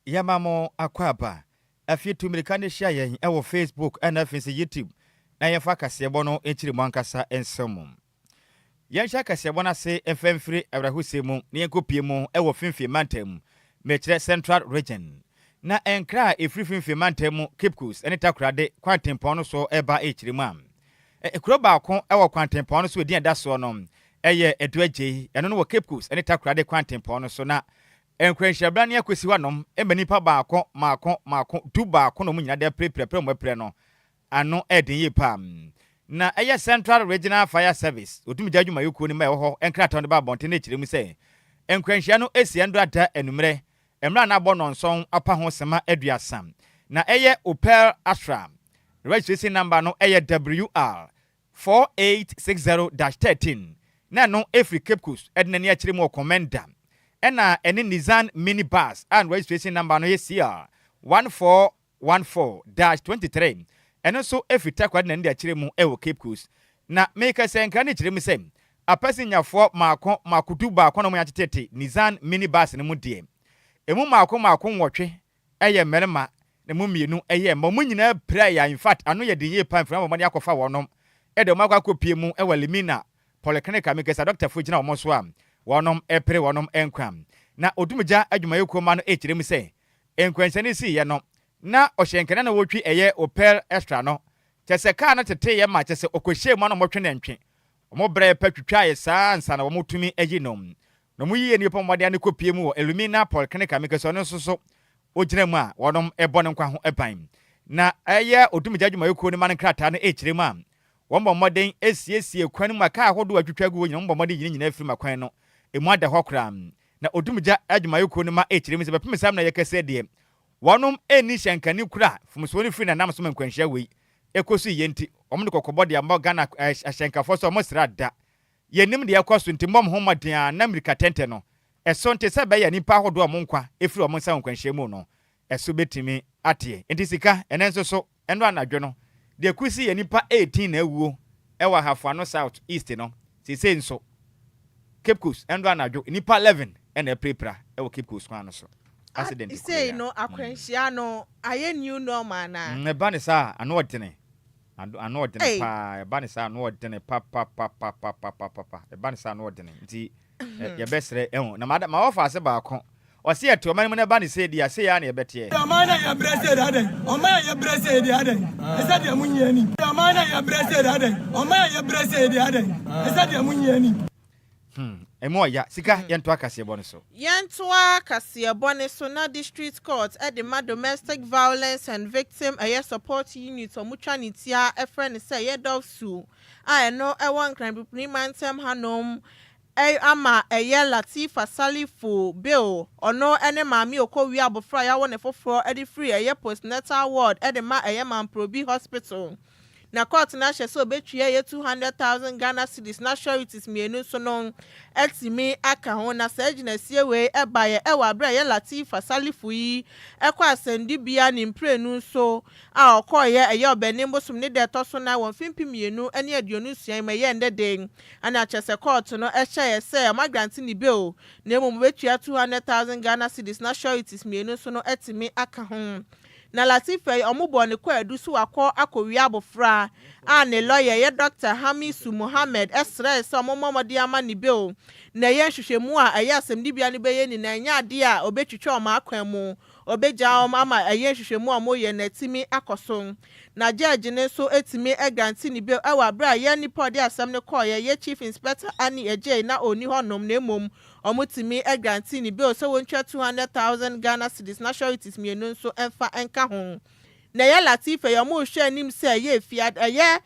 Yɛma mo akwaaba. Afei tu mmirika no hyia yɛn wɔ Facebook ɛna afei nso YouTube na yɛmfa kaseɛbɔ no nkyerɛ mu ankasa nsɛm mu. Yɛnhyɛ kaseɛbɔ no ase mfa mfiri awerɛhosɛm mu na yɛnkɔpie mu wɔ Finfin mantam, mekyerɛ Central Region. Na nkra a ɛfiri Finfin mantam mu, Cape Coast ne Takoradi kwantempɔn no so reba rekyerɛ mu a, kuro baako wɔ kwantempɔn no so edin a ɛda soɔ no yɛ Adu Agyei, ɛno no wɔ Cape Coast ne Takoradi kwantempɔn no so. Na nkwanhyiabra ne akosi hɔ anom ma nnipa baako mmaako mmaako 11 na wɔn nyinaa de apirapira pira wɔn apira no ano yɛ den yie paa. Na ɛyɛ Central Regional Fire Service, Odumgya Adwumayɛkuo no mma ɛwɔ hɔ nkrataa a wɔde ba abɔnten no kyerɛ mu sɛ nkwanhyia no si ɛndora da anwummerɛ mmerɛ a na abɔ nnɔnson apa ho sema 30. Na ɛyɛ Opel Astra, registration number no yɛ WR 4860-13, na ɛno firi Cape Coast de n'ani akyerɛ mu wɔ Komenda. Ɛna ɛne Nissan Mini Bus a ne registration number no yɛ CR 1414-23, ɛno nso firi Takoradi na ne de akyerɛ mu wɔ Cape Coast. Na meka sɛ nkra no kyerɛ mu sɛ apasinyafoɔ mmaako mmaako 11 na wɔatetete Nissan Mini Bus no mu deɛ, ɛmu mmaako mmaako 8 yɛ mmarima na ɛmu 2 yɛ mmaa. Wɔn nyinaa piraeɛ a in fact ano yɛ den yie paa, mframa bɔ mmɔden akɔfa wɔnom de wɔn akɔ akɔpie mu wɔ Limina Polyclinic a meka sɛ adɔktafoɔ gyina wɔn so a wɔnom repere wɔnom nkwa. Na Odumgya adwumayɛkuo mma no rekyerɛ mu sɛ nkwanhyia no siiɛ no na ɔhyɛnkani na ɔretwi ɛyɛ Opel Extra no, kyerɛ sɛ kaa no teteeɛ ma kyerɛ sɛ ɔkɔhyɛɛ mu a na wɔtwe nantwi. Wɔn brɛɛ pɛ twitwaeɛ saa ansa na wɔtumi ayi no. Na wɔyiyɛ nnipa mmɔden ano kɔpie mu wɔ Elumina Polyclinic a meka sɛ ɔno nso so ɔgyina mu a wɔnom bɔ ne nkwa ho ban. Na ɛyɛ Odumgya adwumayɛkuo no ma no nkrataa no rekyerɛ mu a wɔbɔ mmɔden siesie kwan mu a kaa ahodoɔ a atwitwa agu hɔ nyinaa wɔbɔ mmɔden yi ne nyinaa firi ma kwan no mu ada hɔ koraa. Na Odumgya adwumayɛkuo no ma ɛrekyerɛ mu sɛ bɛpem saa mmerɛ a yɛkasa yi deɛ wɔnom nni hyɛnkani koro a mfomsoɔ no firi na nam so ma nkwanhyia wei ɛkɔ so yie nti wɔn de kɔkɔbɔ de ama Ghana ahyɛnkafoɔ sɛ wɔn sra da. Yɛnnim deɛ ɛkɔ so nti mmɔ mo ho mmɔden ara na mmirika tɛntɛ no ɛso nte sɛ ɛbɛyɛ a nnipa ahodoɔ a wɔn nkwa firi wɔn nsa wɔ nkwanhyia mu no ɛso bɛtumi ateɛ. Nti sika ɛnɛ nso so ɛno anadwo no deɛ ɛkusi yɛ nnipa 18 na awuo ɛwɔ Ahafo Ano South East no, seesei nso Cape Coast ɛno anadwo nnipa 11 ɛna apirapira ɛwɔ Cape Coast kwan no so. Accident koro Sei yi a. no akwanhyia no ayɛ new normal anaa? Ɛba ne saa a, ano ɔdene. Ano ɔdene Ei. paa. Ɛba ne saa ano ɔdene papapapapapapa. Ɛba ne saa ano ɔdene. Nti yɛbɛsrɛ ɛho. Na ma ma wɔfa ase baako. Ɔse yɛte ɔman no mu na ɛba ne sei deɛ a, sei ara na yɛbɛteɛ. Ɔman no a yɛbrɛ sei de adɛn? Ɔman a yɛbrɛ sei de adɛn? Ɛsɛ deɛ monyi ani. Ɔman no a yɛbrɛ sei de adɛn? Ɔman a yɛbrɛ sei de adɛn? Ɛsɛ deɛ monyi ani. Emu ɔya. Sika, yɛntoa kaseɛbɔ no so. Yɛntoa kaseɛbɔ no so na District Court de ma Domestic Violence and Victim ɛyɛ Support Unit a wɔtwa ne tia frɛ no sɛ ɛyɛ DOVVSU a ɛno ɛwɔ Nkran Bibini mantam hanom ama ɛyɛ Latifa Salifu Bill ɔno ne maame a ɔkɔwie abɔfra a yɛawo ne foforɔ de firi ɛyɛ postnatal ward de ma ɛyɛ Mamprobi Hospital na court no ahyɛ sɛ obɛtua ɛyɛ 200,000 Ghana cedis na sureties 2 nso no atumi aka ho. Na saa gyinasie wei ɛbaeɛ ɛwɔ abere a ɛyɛ Latifa Salifu yi ɛkɔ asɛndibea ne mprenu nso a ɔkɔɔyɛ ɛyɛ Ɔbɛnem bosom ne deɛ ɛtɔ so 4 wɔ mfe 2026 mu ɛyɛ ndɛ den ɛna kyerɛ sɛ court no ɛhyɛeɛ sɛ ɔma grant ne bail na mmom obɛtua 200,000 Ghana cedis na sureties 2 nso no atumi aka ho. Na Latifa yi ɔmo bɔ ne kɔ so akɔ akɔwia abɔfra a ne lawyer yɛ Dr. Hamisu Mohammed ɛsrɛ sɛ ɔmo mmɔ mmɔden ama ne bail na ɛyɛ nhwehwɛmu a ɛyɛ asɛmdibea no bɛyɛ nyinaa ɛnyɛ adeɛ a ɔbɛtwitwa ɔmo akwan mu, ɔbɛgya ɔmo ama ɛyɛ nhwehwɛmu a ɔmo yɛ n'atumi akɔ so. Na judge ne nso etumi ɛgrant ne bail ɛwɔ abere a yɛn nipa ɔde asɛm no kɔɔyɛ yɛ Chief Inspector Ani Agye na ɔni hɔnom na emom ɔmo tumi ɛgrant ne bail sɛ wɔntwa 200,000 Ghana cedis na sureties 2 nso ɛmfa ɛnka ho. Na ɛyɛ Latifa yɛ ɔmo rehwɛ anim sɛ ɛyɛ fiada ɛyɛ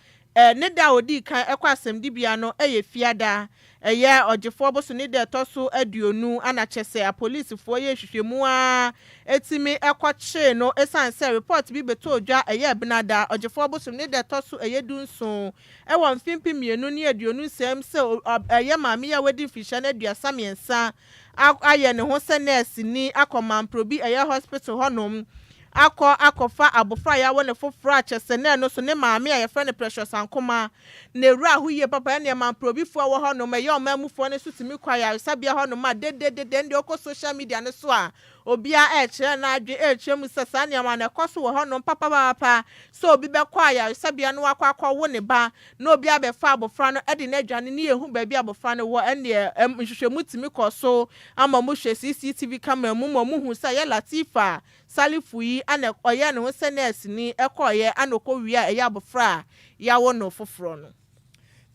ne da a odi kan ɛkɔ asɛmdibea no ɛyɛ fiada ɛyɛ Ɔgyefoɔ boso ne da ɛtɔ so 20 ana kyɛ sɛ apolisifoɔ yɛ nhwehwɛmu a etimi ɛkɔkyee no esan sɛ report bi bɛtɔ odwa ɛyɛ Benada Ɔgyefoɔ bosom ne da ɛtɔ so ɛyɛ 17 ɛwɔ mfe 2026 sɛ ɛyɛ maame yi a wadi mfihyia no 33 ayɛ ne ho sɛ nɛɛseni akɔ Mamprobi ɛyɛ hospital hɔnom. Akɔ akɔfa abofra a yɛawo no foforɔ a kyerɛ sɛ na ɛno so ne maame a yɛfrɛ no Precious Ankoma na ewura ho yie papa. Ɛne mamprobifoɔ wɔ hɔnom, ɛyɛ ɔman mufoɔ no nso tumi kɔ ayaresabea hɔnom a dededede. Ɛnde ɔkɔ social media no so a, obiara ɛrekyerɛ n'adwe, ɛrekyerɛ mu sɛ saa nneɛma no ɛkɔ so wɔ hɔnom papapaapa, sɛ obi bɛkɔ ayaresabea no wakɔ akɔwo ne ba na obi abɛfa abɔfra no ɛde n'adwane ne yɛhu baabi abɔfra no wɔ. Ɛneɛ nhwehwɛmu tumi kɔ so ama mo hwɛ CCTV camera mu ma mo hu sɛ ɛyɛ Latifa Salifu yi ana ɔyɛ ne ho sɛ nurse ni ɛkɔɔyɛ ana ɔkɔ wie a ɛyɛ abɔfra a yɛawo no foforɔ no.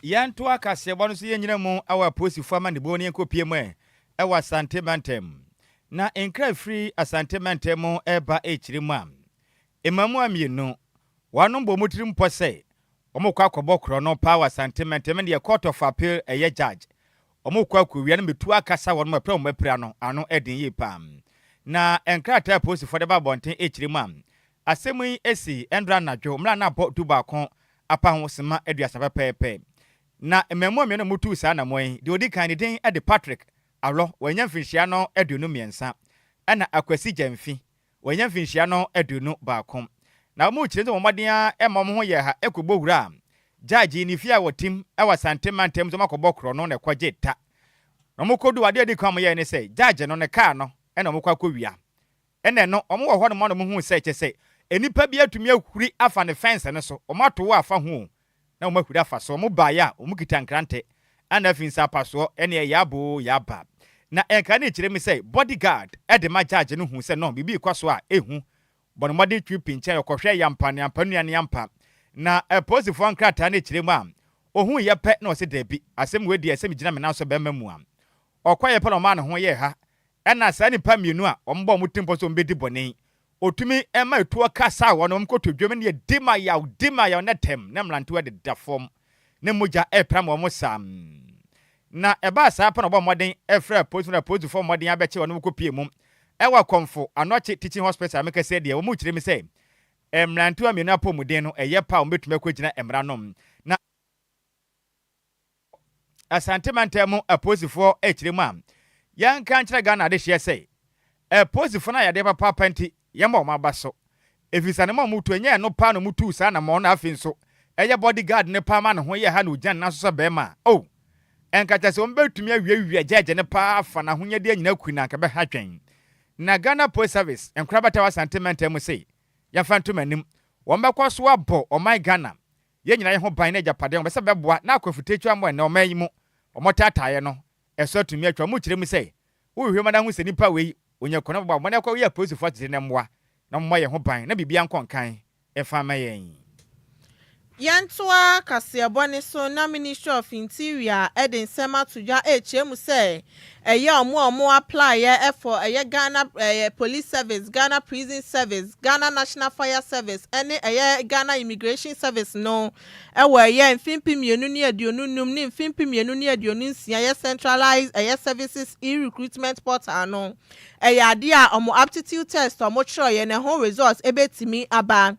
Yɛnto akaseɛbɔ no so, yɛnyina mu awɔ apolisifoɔ amanebɔ ne yɛnkɔpie mu ɛ ɛwɔ Asante mantam. Na nkra firi Asante mantam mu ɛreba ɛkyiri mu a, mmamu mmienu wɔnom bɔ mu tiri mpɔ sɛ wɔn kɔ akɔbɔ korɔ no paa wɔ Asante mantam deɛ Court of Appeal ɛyɛ judge. Wɔn kɔ akɔwia no metu akasa wɔn apira wɔn apira no ano ɛden yie paa. Na nkrataa apolisifoɔ de ba abɔnten ɛkyiri mu a, asɛm yi esi ɛndra anadwo mmerɛ na abɔ 11 apa ho sema 30 pɛpɛɛpɛ. Na mmamu mmienu a mutu saa anammɔ yi deɛ, odi kan ne din de Patrick Alɔ, wɔanya mfinhyia no 23, ɛna Akwasi Gyamfi, wɔanya mfinhyia no 21. Na wɔn kyerɛ sɛ wɔn mmɔden a ɛma wɔn ho yɛ ha ɛkɔbɔ wura a judge ne fie a wɔtim ɛwɔ Asante mantam nso akɔbɔ korɔ no na ɛkɔgye ta. Na wɔn kɔdu adeɛ adi kan wɔn yɛ ne sɛ judge no ne kaa no ɛna wɔn kɔ akɔwia. Ɛna ɛno wɔn wɔ hɔ nom a wɔn hu sɛ kyɛ sɛ nnipa bi atumi ahuri afa ne fence no so, wɔn ato wɔ afa ho na wɔn ahuri afa so. Wɔn baeɛ a, wɔn kita nkrantɛ ɛna afi nsa apasoɔ ɛne ɛyɛ abo yɛ aba. Na ɛnka ne kyerɛ mi sɛ bodyguard ɛde ma judge no hu sɛ no biribi kɔ so a ehu bɔn mmɔden twi pinkyɛn ɔkɔhwɛ yampa ne ampa nua ne yampa. Na apolisifoɔ nkrataa ne kyerɛ mu a, ohun yɛ pɛ na ɔsɛ daabi, asɛm wei deɛ ɛsɛ mi gyina me nan so bɛrima mu a ɔkɔ yɛ pɛ na ɔmaa ne ho yɛ ha. Ɛna saa nipa mmienu a wɔn bɔ wɔn ti mpɔ so wɔn bɛdi bɔne, otumi ɛma etuo kasa a wɔn wɔn kɔtɔ dwom ne yɛ di ma yaw di ma yaw ne tɛm ne mmerantewa deda fam ne mogya ɛpram wɔn sam. Na ɛbaa saa pɛ na ɔbɔ mmɔden ɛfrɛ polisi, na polisifoɔ mmɔden abɛkye wɔn kɔ pie mu ɛwɔ Kɔmfo Anɔkye Teaching Hospital. Mekɛsɛ deɛ wɔn mu kyerɛ mi sɛ mmerantewa mmienu apɔmuden no ɛyɛ pa a wɔn bɛtumi akɔgyina mmara nom. Na Asante mantam mu apolisifoɔ akyerɛ mu a, yɛnka nkyerɛ Ghana adehyeɛ sɛ apolisifoɔ no ayɛdeɛ papaapa nti yɛma wɔn aba so, ɛfiri sɛ ne ma ɔmo tu ɛnyɛ ɛno paa na ɔmo tu saa namɔ no. Afei nso ɛyɛ bodyguard ne paa ma ne ho yɛ ha na ogyina ne nan so sɛ bɛrima a o ɛnka kyɛ sɛ wɔn bɛtumi awiawia gyɛɛgye ne paa afa n'ahonyadeɛ nyinaa kui na anka bɛha dwɛn. Na Ghana Police Service nkora bɛta wɔ Asante mantam mu sei, yɛmfa ntom anim, wɔn bɛkɔ so abɔ ɔman Ghana yɛn nyinaa yɛn ho ban na agyapadeɛ wɔn bɛsɛ bɛboa na akɔ afutuo ama ɛnɛ ɔman yi mu wɔn taataeɛ no ɛso atumi atwa. Wɔn kyerɛ mu sɛ wohwehwɛ mu na ho sɛ nipa wei onye kɔnɔ bɔ wɔn akɔ yɛ apolisifoɔ atete ne mmoa na wɔmmɔ yɛn ho ban na biribi ankɔ nkan ɛfa ma yɛn. Yɛntoa kaseɛbɔ ne so. Na Ministry of Interior ɛde nsɛm ato dwa ɛrekyerɛ mu sɛ ɛyɛ ɔmo a ɔmo apply yɛ ɛfɔ ɛyɛ Ghana ɛyɛ Police Service, Ghana Prison Service, Ghana National Fire Service ɛne ɛyɛ Ghana Immigration Service no ɛwɔ ɛyɛ 2025 ne 2026 yɛ centralized ɛyɛ services e-recruitment portal no, ɛyɛ adeɛ a ɔmo aptitude test ɔmo kyerɛ yɛ ne ho results ɛbɛtumi aba.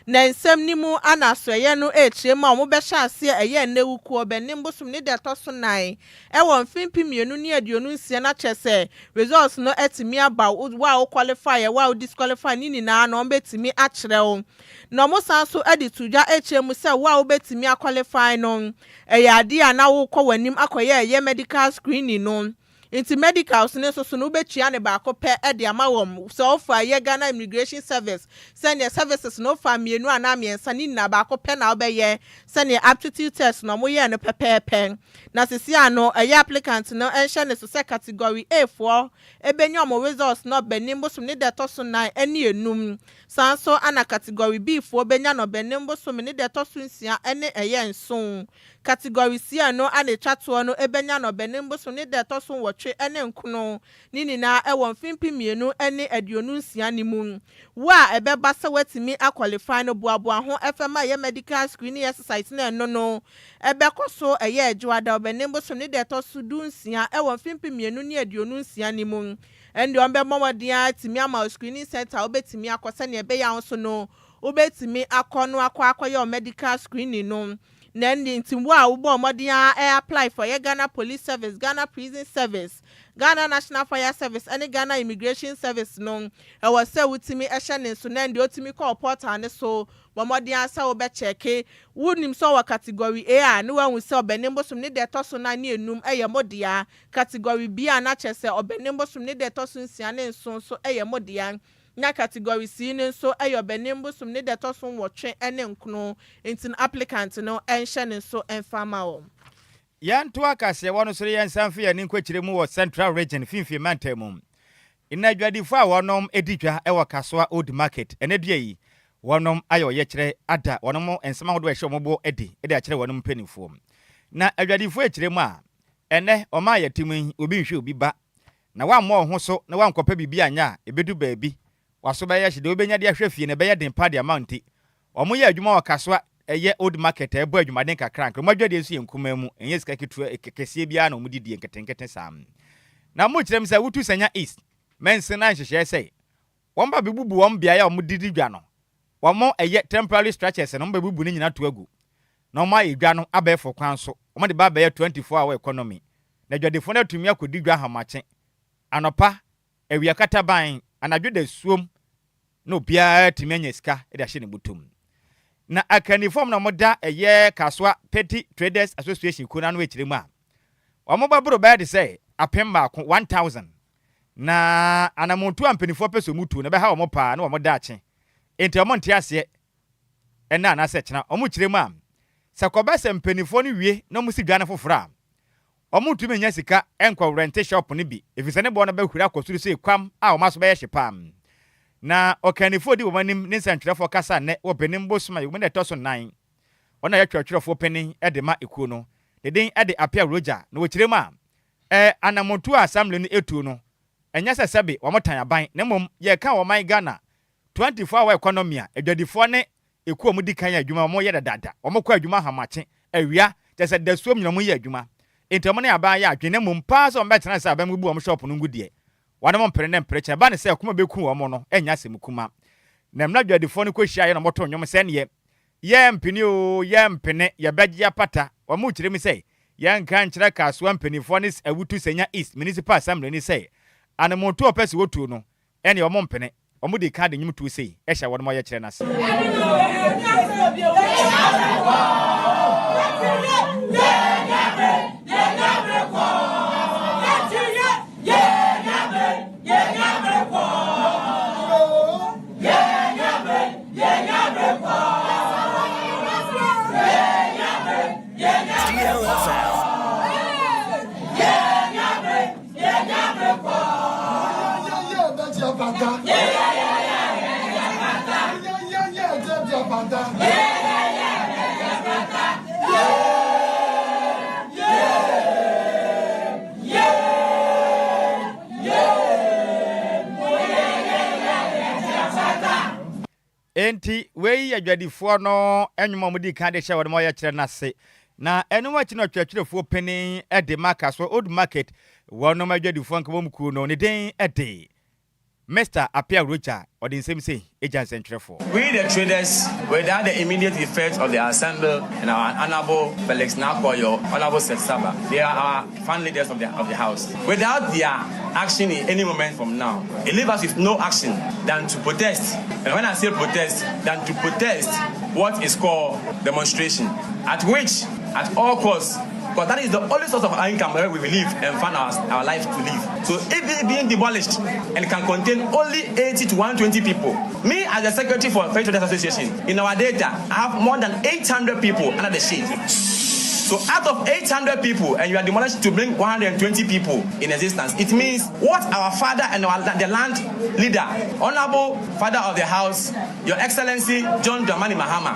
Na nsɛm ni mu ana asɔeɛ no ɛrekyerɛ mu a, wɔn bɛhyɛ aseɛ ɛyɛ nnewukuo bɛnim bosom ne deɛ ɛtɔ so 4 ɛwɔ 2026, na kyerɛ sɛ results no ɛtumi aba, wo a wo qualify yɛ, wo a wo disqualify ne nyinaa na wɔn bɛtumi akyerɛ wo. Na wɔn san so ɛde to dwa ɛkyerɛ mu sɛ wo a wobɛtumi aqualify no, ɛyɛ adeɛ a na wokɔ w'anim akɔyɛ ɛyɛ medical screening no. Nti medicals ne nso so no, wobɛtua ne baako pɛ de ama wɔn. Sɛ wofa yɛ Ghana Immigration Service sɛnea services no, wofa mmienu anaa mmiɛnsa ne nyinaa, baako pɛ na wobɛyɛ sɛnea aptitude test na wɔyɛɛ no pɛpɛɛpɛ. Na sisi ano ɛyɛ applicant no ɛnhyɛ ne so sɛ category A foɔ ebenya wɔn results na ɔbɛnim bosom ne deɛ ɛtɔ so 4 ɛne 5. Saa nso ana category B foɔ benya no ɔbɛnim bosom ne deɛ ɛtɔ so 6 ɛne ɛyɛ 7. Category C no ana etwa toɔ no ebenya no ɔbɛnim bosom ne deɛ ɛtɔ so 8 ɛne 9, ne nyinaa ɛwɔ 2026 ne mu. Wo a ɛbɛba sɛ watumi aqualify no, boaboa ho ɛfɛm a ɛyɛ medical screening exercise na ɛno no ɛbɛkɔ so ɛyɛ adwoada ɔbɛnim bosom ne deɛ ɛtɔ so 16 ɛwɔ 2026 ne mu. Ɛnde wɔn bɛbɔ mmɔden atumi ama screening center a wobɛtumi akɔ sɛnea ɛbɛyɛ ahosuo no, wobɛtumi akɔ no akɔ akɔyɛ medical screening no. Na ɛnde nti wo a wobɔɔ mmɔden ara apply for ɛyɛ Ghana Police Service, Ghana Prison Service, Ghana National Fire Service ne Ghana Immigration Service no, ɛwɔ sɛ wotumi hyɛ ne nso na ɛnde otumi kɔ wo portal no so. Bɔ mmɔden ara sɛ wobɛkyɛke. Wonim sɛ ɔwɔ Category A a, ne woahu sɛ Ɔbɛnem bosom ne da ɛtɔ so nan ne enum yɛ mo dea. Category B a, na kyerɛ sɛ Ɔbɛnem bosom ne da ɛtɔ so nsia ne nson nso yɛ mo dea. Na Category C no nso yɛ Ɔbɛnem bosom ne da ɛtɔ so nwɔtwe ne nkron. Nti no applicant no nhyɛ ne nso mfa mma wɔn. Yɛntoa kaseɛbɔ no so na yɛnsan mfa yɛn ani nkɔkyerɛ mu wɔ Central Region Mfimfini Mantam mu. Nnɛ adwadifo a wɔnom di dwa wɔ Kasoa Old Market ɛnɛ dua yi, wɔnom ayɛ ɔyɛkyerɛ ada wɔnom nsɛm ahodoɔ a ɛhyɛ wɔn bo adi de akyerɛ wɔnom mpaninfoɔ. Na adwadifoɔ rekyerɛ mu a, ɛnɛ ɔman a yɛte mu yi, obi nhwɛ obi ba. Na woammɔ wo ho so na woankɔpɛ biribi anyɛ a, ɛbɛdu baabi, w'aso bɛyɛ hye, deɛ wobɛnya de ahwɛ fie no ɛbɛyɛ den paa de ama wo nti, Wɔyɛ adwuma wɔ Kasoa, ɛyɛ Old Market a ɛbɔ adwumaden kakra. Nkrumah adwadie nso yɛ nkumaa mu, ɛnyɛ sika ketewa, kɛseɛ biara na wɔde die, nketenkete saa. Na wɔkyerɛ mu sɛ wotu Sanya East mansin no ayɛ nhyehyɛeɛ sɛ wɔba bɛbubu wɔn beaeɛ a wɔde di dwa no, wɔn ɛyɛ temporary structures no, wɔbɛbubu ne nyinaa ato agu na wɔayɛ dwa no abɛɛfo kwan so, wɔde ba abɛyɛ 24 hour economy na adwadifoɔ no atumi akɔdi dwa ahamakye, anɔpa, awia kataban, anadwo dasuom na obiara atumi anya sika de ahyɛ ne bɔtɔ mu. Na akannifo a wɔn na wɔda ɛyɛ Kasoa Petty Traders Association kuo no ano akyire mu a, wɔn bɛboro bɛyɛ de sɛ 1000, 1000. Na anamontuo a mpanimfoɔ pɛ sɛ wɔn tuo no ɛbɛha wɔn paa ne wɔn daakye. Enti wɔn nte aseɛ ɛnnɛ anaasɛ kyena. Wɔn kyerɛ mu a, sɛ kɔbɛ sɛ mpanimfoɔ no wie na wɔsi dwa no foforɔ a, Wɔntumi nnya sika nkɔ rɛnte shop no bi efisɛ ne boɔ no bɛhuri akɔ soro sei kwam a wɔn aso bɛyɛ hye paa. Na ɔkannifo a odi wɔn anim ne nsɛntwerɛfoɔ kasa nnɛ wɔ Benin bosom a yɛwɔ mu no da ɛtɔ so nnan. Ɔno na ɔyɛ twerɛtwerɛfoɔ panin de ma ekuo no. Ne din de Appiah Roger na wɔkyerɛ mu a, ɛ anammɔntuo a assembly no etuo no, ɛnyɛ sɛ sɛbe wɔtan aban na mmom yɛreka ɔman Ghana 24 hour economy a adwadifoɔ ne Ekuo a wɔdi kan yɛ adwuma, wɔyɛ dadaada, wɔkɔ adwuma ahamakye, awia, kyerɛ sɛ dasuom nyinaa wɔyɛ adwuma. Enti wɔn ne aban yɛ adwene na mmom paa sɛ wɔbɛtena ase sɛ aban mu bu wɔn shop no ngu deɛ, wɔnom mpere ne mpere kyɛ. Ɛba no sɛ ɛkɔm a ɛbɛku wɔn no nyɛ asɛm kuma. Na mmerɛ adwadifoɔ no kɔhyiaeɛ na wɔtoo nnwom sɛ neɛ, Yɛmpene oo, yɛmpene, yɛbɛgye apata. Wɔkyerɛ mu sɛ, Yɛnka nkyerɛ Kasoa mpanimfoɔ ne Awutu Senya East Municipal Assembly no sɛ, anammɔntuo a wɔpɛ sɛ wɔtuo no, ɛnneɛ wɔmpene. Wɔdii kan de nnwomtoɔ sei hyɛɛ wɔn ɔyɛkyerɛ no ase. Enti, wei yɛ adwadifoɔ no nnwom a wɔdii kan de hyɛɛ wɔn ɔyɛkyerɛ no ase. Na ɛno akyi no ɔkyerɛkyerɛfoɔ panin de ma Kasoa Old Market wɔnom adwadifoɔ nkabom kuo no, ne din de Mister Appiah Rocha, ɔde nsɛm sei gya nsɛntwerɛfoɔ. We the traders without the immediate effect of the assemble and our Honourable Felix Nakoyo, Honourable Seth Saba, they are our fund leaders of the of the house. Without their action in any moment from now, it leaves us with no action than to protest. And when I say protest, than to protest what is called demonstration, at which, at all costs, because that is the only source of our income where we live and find our, our life to live. So if it being demolished and can contain only 80 to 120 people, me as the secretary for Fair Traders Association, in our data, I have more than 800 people under the shade. So out of 800 people, and you are demolished to bring 120 people in existence, it means what our father and our the land leader, Honorable Father of the House, Your Excellency John Dramani Mahama,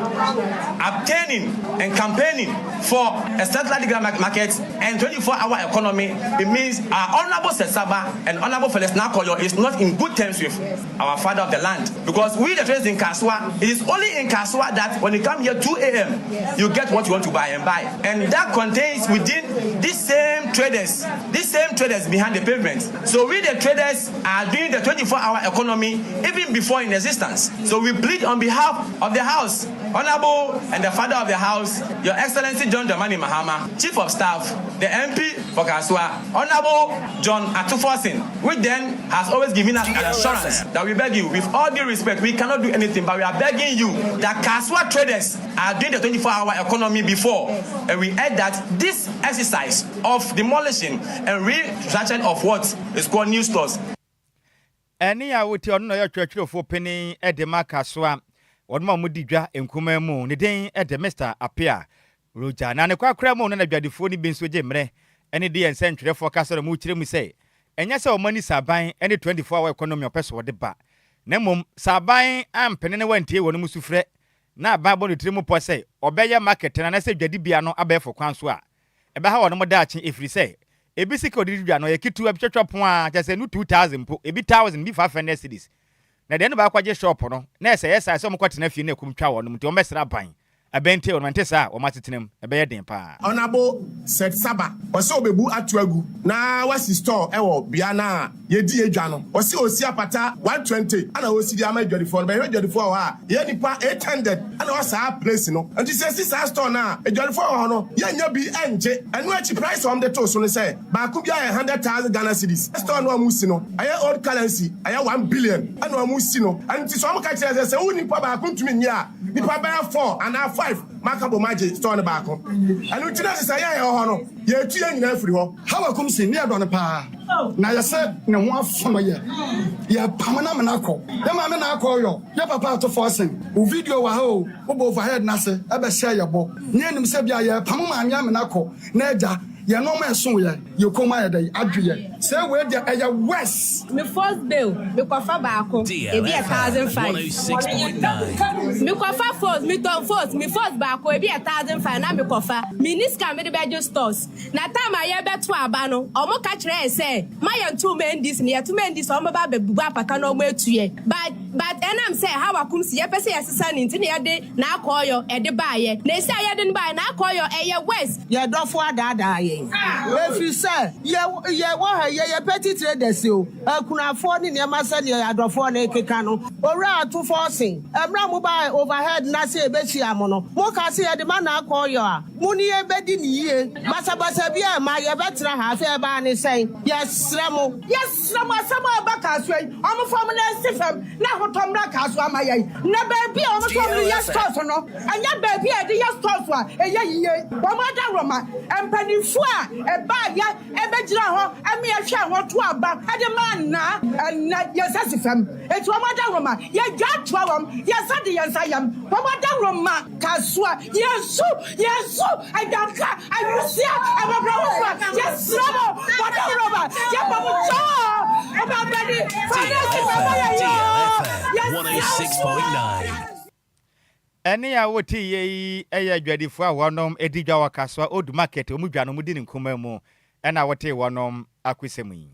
obtaining and campaigning for a satellite market and 24-hour economy, it means our Honorable Sesaba and Honorable Felix Nakoyo is not in good terms with our father of the land. Because we the traders in Kaswa, it is only in Kaswa that when you come here 2 a.m., you get what you want to buy and buy. And that contains within These same traders, these same traders behind the pavement. So we the traders are doing the 24-hour economy even before in existence. So we plead on behalf of the house, Honorable and the father of the house, Your Excellency John Dramani Mahama, Chief of Staff, the MP for Kasoa, Honorable John Ato Forson, which then has always given us an assurance that we beg you, with all due respect, we cannot do anything, but we are begging you that Kasoa traders are doing the 24-hour economy before. And we add that this exercise of demolishing and restructuring of what is called new stores. Ɛnne a wotie ɔno na ɔyɛ ɔtwerɛtwerɛfoɔ panin de ma Kasoa wɔnom a wɔdi dwa nkumaa mu. Ne din de Mister Appiah Roger. Na ne korakora mu no na adwadifoɔ no bi nso gye mmerɛ ne de yɛn nsɛntwerɛfoɔ kasa na wɔkyerɛ mu sɛ ɛnyɛ sɛ wɔn ani sɔ aban ne 24 hour economy a ɔpɛ sɛ wɔde ba na mmom sɛ aban ampene na wantie wɔnom sufrɛ na aban bɔ ne tiri mu pɔ sɛ ɔbɛyɛ market no anaasɛ dwadibea no abɛɛfo kwan so a ɛbɛha wɔnom daakye ɛfiri sɛ ebi sika ɔde di dwa no ɔyɛ ketewa bi twɛtwɛ pon a kyerɛ sɛ no 2000 mpo ebi 1000 bi 500 cedis na deɛ no baakɔ agye shop no na ɛsɛ yɛ saa sɛ wɔkɔ tena fie na ɛkɔm twa wɔnom nti wɔmmɛsrɛ aban abɛnte wɔnom ɛnte saa a wɔn asetena mu ɛbɛyɛ den paa. Honourable Seth Saba, ɔsɛ ɔbɛbu ato agu na wasi store wɔ bea no a yɛdi yɛ dwa no. Ɔse ɔsi apata 120 ɛna ɔsi de ama adwadifoɔ no. Bɛhwɛ adwadifoɔ wɔ hɔ a, yɛyɛ nipa 800 ɛna ɛwɔ saa place no. Nti sɛ yɛsi saa store no a, adwadifoɔ wɔ hɔ no, yɛnnya bi ɛngye. Ɛno akyi price a wɔde too so no sɛ, baako biara yɛ 100,000 Ghana cedis. Store no a wɔsi no, ɛyɛ old currency, ɛyɛ 1 billion ɛna wɔsi no. Ɛno nti sɛ wɔka kyerɛ sɛ, sɛ wo nipa baako ntumi nnye a, Nnipa bɛyɛ four anaa five ma aka bom agye store no baako. Ɛno nti na ɛsɛ sɛ yɛn a yɛwɔ hɔ no, yɛtu yɛn nyinaa firi hɔ. Hawa Kumsi ne yɛdɔ no paa na yɛsɛ ne ho afono yɛ. Yɛpam no amena kɔ. Yɛ maame na akɔ yɔ. Yɛ papa ato forcing. Wo video wɔ ha o, wobɔ overhead no ase ɛbɛhyɛ yɛ bɔ. Ne yɛnim sɛ bia yɛpam maame amena kɔ na agya Yɛ nnoɔma ɛso yɛ yɛ kɔn mu ayɛ dɛn adwe yɛ sɛ wei deɛ ɛyɛ worse. Me first bail me kɔ fa baako ebi yɛ 1005 me kɔ fa first me tɔ first me first baako ebi yɛ 1005 na me kɔ fa me ni sika me de bɛ gye stores na time a yɛ bɛ to aba no ɔmo ka kyerɛ yɛ sɛ ma yɛn to ma NDC na yɛ to ma NDC ɔmo bɛ ba bɛ bubu apata na ɔmo etu yɛ but But ɛnam sɛ Hawa kum si yɛpɛ sɛ yɛsesa no nti na yɛde n'akɔɔyɔ ɛde baeɛ. Na esi a yɛde no baeɛ n'akɔɔyɔ ɛyɛ worse. Yɛn dɔfo adaadaa yɛn, ɛfiri sɛ yɛ yɛwɔ ha yi, yɛyɛ petty traders o, akunafoɔ ne nneɛma sɛdeɛ yɛn adɔfoɔ no rekeka no. Owura Ato Forson, mmerɛ a mobaa overhead no ase yɛbɛhyia mo no, mokaa sɛ yɛde ma n'akɔɔyɔ a, mo ne yɛn bɛdi no yie. Basabasa biara mma, yɛbɛtena ha. Afei ɛbaa ne sɛn? Yɛsrɛ mo. Yɛsrɛ mo, asɛm a ɛba Kasoa yi, wɔmfa wɔn nan nsi fam na ahotɔ mmra Kasoa mma yɛn. Na baabi a wɔsɛ wɔde yɛ stores no, ɛnyɛ baabi a yɛde yɛ stores a ɛyɛ yiye. Wɔn adaworoma, mpanimfoɔ a ɛbaeɛ bɛgyinaa hɔ ma yɛhwɛɛ hɔ too aba de maa Naa, ɛnnɛ yɛn nsa si fam. Enti wɔn adaworoma, yɛdwa toa wɔn, yɛn nsa de yɛn nsa yam. Wɔn adaworoma, Kasoa, yɛn su, yɛn su, agyanka, awusia, mmɔborɔhufoɔ, yɛsrɛ mo, mo adaworoma, yɛbɔ mo kyɛw, ɔmampanin, fa no si fam ma yɛn yoo, yɛsrɛ wo. Ɛnne a woteeɛ yi yɛ adwadifoɔ a wɔnom di dwa wɔ Kasoa Old Market, wɔn dwa no wɔdi no nkumaa mu na wotee wɔnom akosɛm yi.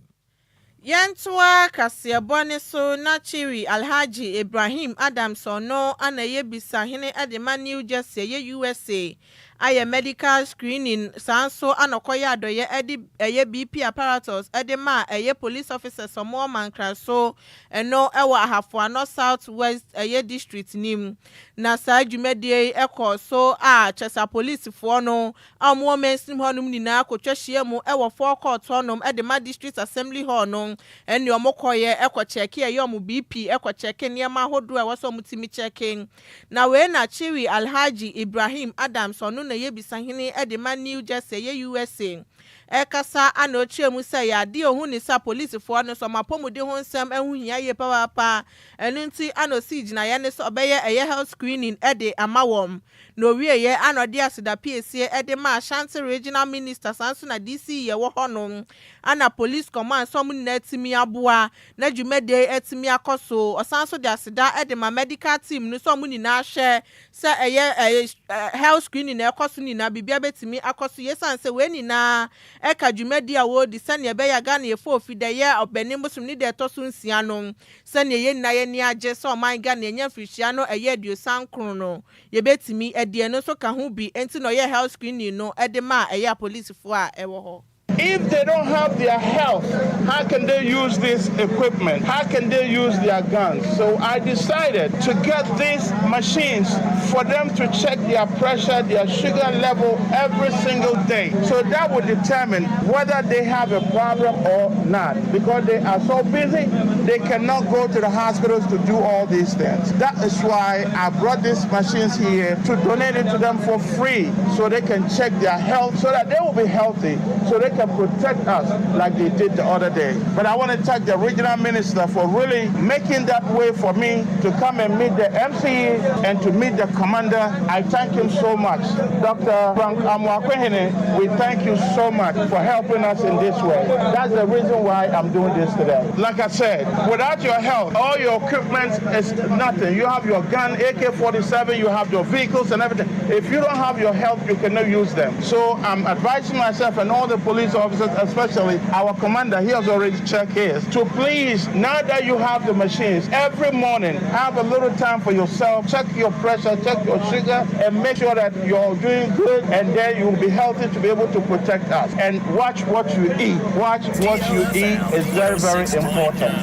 Yɛntoa kaseɛbɔ no so na Chiri Alhaji Ibrahim Adams ɔno na ɛyɛ bisahene de ma New Jersey ɛyɛ USA ayɛ medical screening saa nso na ɔkɔyɛ adɔyɛ de ɛyɛ BP apparatus de maa ɛyɛ police officers ɔmo wɔ Mankraso ɛno ɛwɔ Ahafo Ano South West ɛyɛ district no mu na saa dwumadie yi ɛkɔɔ so a kyɛsɛ apolisifoɔ no a wɔwɔ mansin hɔnom nyinaa kotwa hyia mu wɔ forecourt hɔnom de ma District Assembly Hall no, ɛnne wɔkɔeɛ kɔ kyɛɛke ɛyɛ wɔn BP, kɔ kyɛɛke nneɛma ahodoɔ a ɛwɔ sɛ wɔtumi kyɛɛke. Na wei na Chewy Alhaji Ibrahim Adams, ɔno na ɛyɛ bisahene de ma New Jersey, ɛyɛ USA, ɛrekasa ana ɔkyerɛɛ mu sɛ ɛyɛ adeɛ a ɔhu ne sɛ apolisifoɔ no nso wɔn apɔmuden ho nsɛm ho hia yie papaapa, ɛno nti ana ɔsii gyinaeɛ no sɛ ɔbɛyɛ ɛyɛ health screening de ama wɔn. Na owieɛ a na ɔde aseda piesie de maa Ashanti Regional Minister saa nso na DC yɛ wɔ hɔ nom ana Police Command sɛ ɔmo nyinaa atumi aboa na dwumadie yi atumi akɔ so. Ɔsan nso de aseda de ma Medical Team no sɛ ɔmo nyinaa hwɛ sɛ ɛyɛ health screening a ɛkɔ so nyinaa biribiara bɛtumi akɔ so yie ɛsiane sɛ wei nyinaa ka dwumadi a wɔredi sɛnea ɛbɛyɛ a Ghana yɛfɔ ofi dɛ yɛ Ɔbɛnem bosom ne da ɛtɔ so nsia no sɛnea yɛn nyinaa yɛn ani agye sɛ ɔman Ghana yɛnya mfirihyia no ɛyɛ 39 no yɛbɛtumi adi. Ɛno nso ka ho bi nti na ɔyɛ health screening no de maa ɛyɛ apolisifoɔ a ɛwɔ hɔ. If they don't have their health, how can they use this equipment? How can they use their guns? So I decided to get these machines for them to check their pressure, their sugar level every single day. So that would determine whether they have a problem or not. Because they are so busy, they cannot go to the hospitals to do all these things. That is why I brought these machines here to donate it to them for free so they can check their health, so that they will be healthy, so they can protect us like they did the other day. But I want to thank the regional minister for really making that way for me to come and meet the MCE and to meet the commander. I thank him so much. Dr. Frank Amoakohene, we thank you so much for helping us in this way. That's the reason why I'm doing this today. Like I said, without your help, all your equipment is nothing. You have your gun, AK-47, you have your vehicles and everything. If you don't have your health, you cannot use them. So I'm advising myself and all the police officers, especially our commander, he has already checked his, to please, now that you have the machines, every morning, have a little time for yourself, check your pressure, check your sugar, and make sure that you're doing good, and then you'll be healthy to be able to protect us. And watch what you eat. Watch what you eat is very, very important.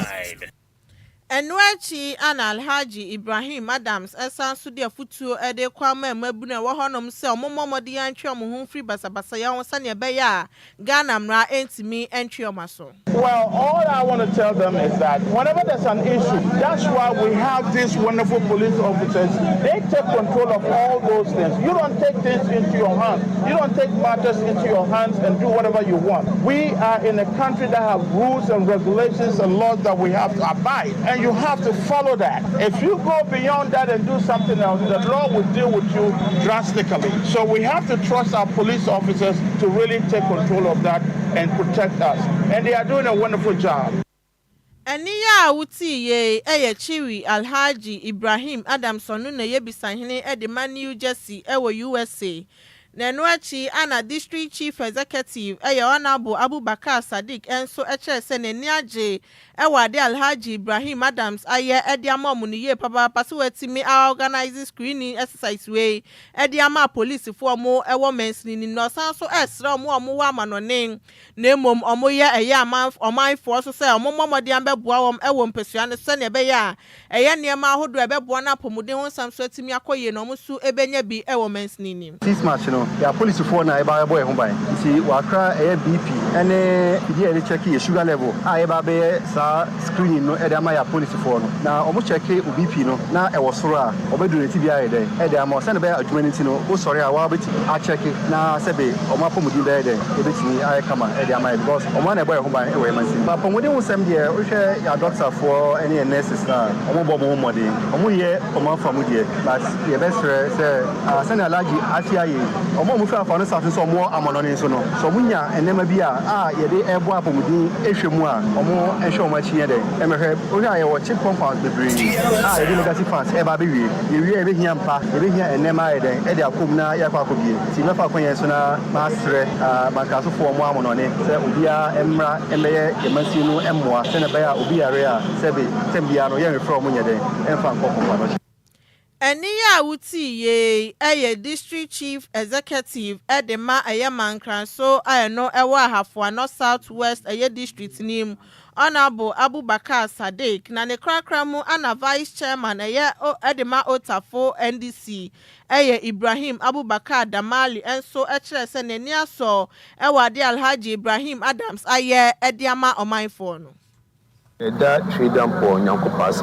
Ɛno akyi ana Alhaji Ibrahim Adams ɛsan so de afutuo ɛde kɔ ama mmabunu a ɛwɔ hɔnom sɛ ɔmo mmɔ mmɔden antwe ɔmo ho mfiri basabasayɛ ho sɛnea ɛbɛyɛ a Ghana mmara ntumi ntwe ɔmo aso. Well, all I want to tell them is that whenever there's an issue, that's why we have these wonderful police officers. They take control of all those things. You don't take things into your hands. You don't take matters into your hands and do whatever you want. We are in a country that have rules and regulations and laws that we have to abide, and you have to follow that. If you go beyond that and do something else, the law will deal with you drastically. So we have to trust our police officers to really take control of that and protect us. And they are doing a wonderful job. Ɛne yɛ a wotii yei ɛyɛ Chief Alhaji Ibrahim Adams, ɔno na ɛyɛ bisahene de ma New Jersey ɛwɔ USA. Na ɛno akyi ana District Chief Executive ɛyɛ Honourable Abubakar Sadiq nso kyerɛ sɛ n'ani agye ɛwɔ ade Alhaji Ibrahim Adams ayɛ ɛde ama ɔmo no yie papaapa sɛ wɔatumi organize screening exercise wei ɛde ama apolisifoɔ ɔmo ɛwɔ mansini nim. Na ɔsan so ɛsrɛ ɔmo a ɔmo wɔ amanɔne na mmom ɔmo yɛ ɛyɛ aman ɔmanfoɔ so sɛ ɔmo mmɔ mmɔden abɛboa wɔn ɛwɔ mpɛsua no sɛnea ɛbɛyɛ a ɛyɛ nneɛma ahodoɔ a ɛbɛboa no apɔmuden ho nsɛm so atumi akɔ yie na ɔmo nso ɛbɛnya bi ɛwɔ mansini nim. 6 March no, yɛ apolisifoɔ na yɛba bɛbɔ yɛn ho ban, nti wakra ɛyɛ BP ɛne fidie a yɛde check yɛ sugar level a yɛba bɛyɛ saa screening no ɛde ama yɛ apolisifoɔ no. Na ɔmo check o BP no na ɛwɔ soro a, ɔbɛduru ne ti bi ayɛ dɛn ɛde ama sɛne bɛyɛ adwuma no. Nti no wosɔre a wɔabɛtumi acheck na sɛbe ɔmo apɔmuden bɛyɛ dɛn ɛbɛtumi ayɛ kama ɛde ama yɛ, because ɔmo ana ɛbɔ yɛn ho ban ɛwɔ yɛn mansin. Apɔmuden ho sɛm deɛ, wohwɛ yɛ adɔktafoɔ ɛne yɛ nurses na ɔmo bɔ ɔmo ho mmɔden, ɔmo yɛ ɔmo afa mu deɛ, but yɛbɛsrɛ sɛ sɛnea Alhaji ase ayɛ yi, ɔmo a ɔmo fi afa no sase nso ɔmo wɔ amanɔne nso no, sɛ ɔmo nya nneɛma bi a yɛde ɛbɔ apɔmuden ehwɛ mu a, ɔmo nhwɛ ɔmo akyi yɛ dɛ ɛmɛhwɛ. Wohwɛ a yɛwɔ CHPS compounds bebree a yɛde legacy funds ɛba abɛwie. Yɛwie a, yɛbɛhia mpa, yɛbɛhia nneɛma ayɛ dɛn ɛde akɔ mu na yɛakɔ akɔbie. Nti mɛfa akɔnyɛ so na masrɛ mankasofoɔ ɔmo amanɔne sɛ obiara mmra mmɛyɛ yɛmansin no mmoa sɛnea ɛbɛyɛ a obi yare a, sɛbe tɛm biara no yɛnrefrɛ ɔmo nyɛ dɛn ɛmfa nkɔ kɔmpa no. Ɛne yɛ a wotii yei ɛyɛ District Chief Executive ɛde ma ɛyɛ Mankranso a ɛno ɛwɔ Ahafo Ano South West ɛyɛ district nim, Honourable Abubakar Sadiq. Na ne korakora mu ana Vice Chairman ɛyɛ ɛde ma Otafo NDC ɛyɛ Ibrahim Abubakar Damali nso ɛkyerɛ sɛ n'ani asɔ ɛwɔ ade Alhaji Ibrahim Adams ayɛ ɛde ama ɔmanfoɔ no. Ɛda Tweduampɔn Nyankopɔn ase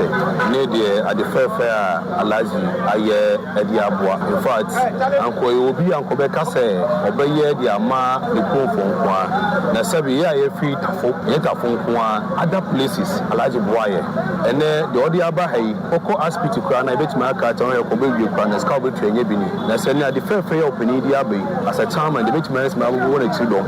ne deɛ ade fɛɛfɛ a Alhaji ayɛ ɛde aboa. In fact, ankɔ yɛ obi ankɔbɛka sɛ ɔbɛyɛ de ama ne kuromfo nko a, na sɛbi yɛ a yɛfiri Tafo, ɛnyɛ Tafo nko a, other places Alhaji boa yɛ. Ɛnɛ deɛ ɔde aba ha yi, kɔkɔ asipiti koraa na yɛbɛtumi aka kyɛn yɛ kɔ bɛwie koraa na sika wobɛtua nyɛ bi ni. Na sɛ ne ade fɛɛfɛ yɛ ɔpanin de aba yi, as a chairman deɛ bɛtumi ayɛ sɛ mabobɔ n'akyiri dɔm.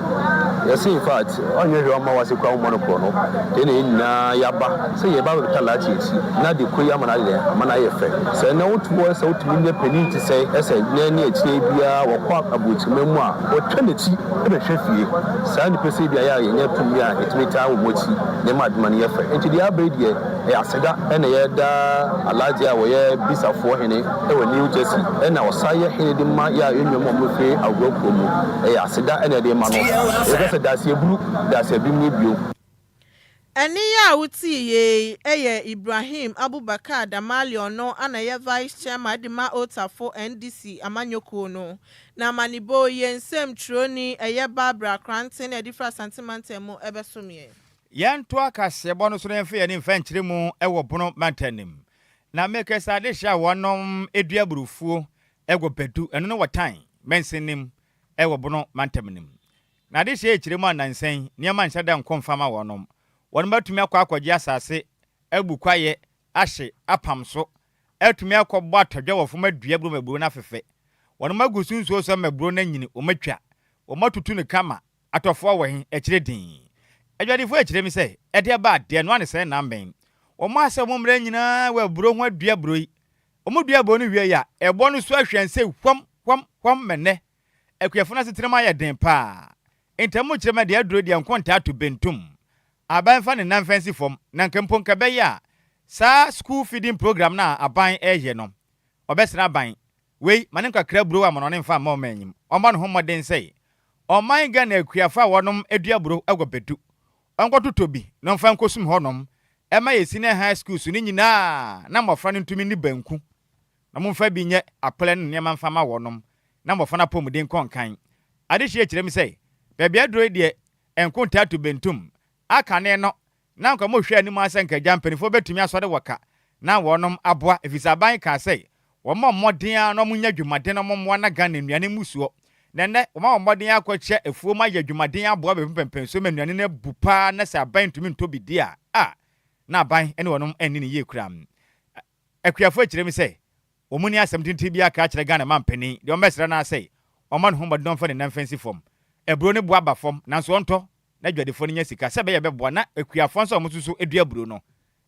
Yɛse in fact ɔnyɛ hwee ɔmma wase koraa wommɔ no korɔno. Dei na yɛn nyinaa yɛaba sɛ yɛba abɛbata Lartey akyi na de kɔ yi ama no ayɛ dɛn ama no ayɛ fɛ. Sɛ ɛnɛ wote hɔ sɛ wotumi nyɛ panin te sɛ ɛsɛ nnɛ ne akyire yi biara wɔkɔ aburokyima mu a wɔtwa n'akyi bɛhwɛ fie. Saa nnipa sei bi a yɛ a yɛnya tumi a yɛtumi taa wɔn akyi na ɛma adwuma no yɛ fɛ. Nti deɛ aba yi deɛ ɛyɛ aseda na yɛda Alhaji a ɔyɛ Bisafoɔ hene wɔ New Jersey ɛna ɔsan yɛ hene de ma yɛ a yɛn nuanom a wɔfiri Agorɔ kuro mu. Ɛyɛ aseda na yɛde rema no. Yɛka sɛ Daaseaburu, Daaseabim nie bio. Ɛnne yi a wotii yei yɛ Ibrahim Abubakar Damali ɔno na ɛyɛ Vice Chairman de ma Otafo NDC amanyɔkuo no. Na amanebɔ yi yɛn nsɛmtwerɛni ɛyɛ Barbara Koranteng na ɛde firi Asante Mantam mu ɛbɛsom yɛn. Yɛntoa kaseɛbɔ no so na yɛmfa yɛn ani mfa nkyerɛ mu wɔ Bono mantam no mu. Na mekasa adehye a wɔnom dua aburofuo wɔ Badu, ɛno ne Wɔtan mansin no mu wɔ Bono mantam no mu. Na adehye rekyerɛ mu a nnansa yi nneɛma nhyɛ da nkɔ mfa ma wɔnom. Wɔnom atumi akɔ akɔgye asase, abu kwaeɛ, ahye, apam so, atumi akɔbɔ atɔdwa wɔ fam adua aburo ma aburo no afefɛ. Wɔnom agu so nsuo so ama aburo no anyini, wɔatwa, wɔatutu no kama, Atɔfoɔ wɔ he? Akyire dinn. Adwadifoɔ rekyerɛ me sɛ, Ɛdeɛ ba a, deɛ noa ne sɛɛ na mmɛn. Wɔn a sɛ wɔn mmerɛ nyinaa wɔ aburo ho adua aburo yi. Wɔn dua aburo no wie a, ɛbɔ no so ahwɛn sɛ hwam, hwam, hwam ma nnɛ. Akuafoɔ no asetenam ayɛ den paa. Ntamu kyerɛ me deɛ aduro yi deɛ nkontaa to bentum. Aban mfa ne nan mfa nsi fam, na nka mpo nka ɛbɛyɛ a, saa school feeding program no a aban reyɛ no, ɔbɛsrɛ aban wei ma ne nkakra aburow amanɔne mfa mma ɔman yi mu. Ɔmmɔ ne ho mmɔden sɛ ɔman Ghana akuafo a wɔnom dua aburow wɔ Badu, ɔnkɔtotɔ bi na ɔmfa nkosum hɔnom ɛma yɛ senior high schools no nyinaa na mmɔfra no ntumi nni banku na momfa bi nyɛ akplɛ ne nneɛma mfa ma wɔnom na mmɔfra no apɔmuden nkɔ nkan. Adehyeɛ kyerɛ mu sɛ baabi aduro yi deɛ nkontaa to bentum. Akane no Na anka wɔhwɛ anim ara sɛ anka agya mpanimfoɔ bɛtumi asɔre wɔ ka na wɔnom aboa efisɛ aban kaa sɛ wɔmmɔ mmɔden ara na wɔnyɛ adwumaden na wɔmmoa na Ghana nnuane mmusuo. Na ɛnnɛ wɔma wɔn mmɔden akɔkyɛ afuom ayɛ adwumaden aboa baabi mpɛmpɛnsuo ma nnuane no abu paa na sɛ aban ntumi ntɔ bi di a, a na aban ne wɔnom anni no yie koraa. Akuafoɔ kyerɛ mu sɛ wɔn nni asɛm tenten biara ka akyerɛ Ghana mampanin, deɛ wɔbɛsrɛ no ara sɛ ɔmmɔ ne ho mmɔden na ɔmfa ne nan mfa nsi fam. Aburo no bo aba fam nanso ɔntɔ na adwadifoɔ no nya sika sɛ ɛbɛyɛ a ɛbɛboa na akuafoɔ nso a wɔn nso so dua aburo no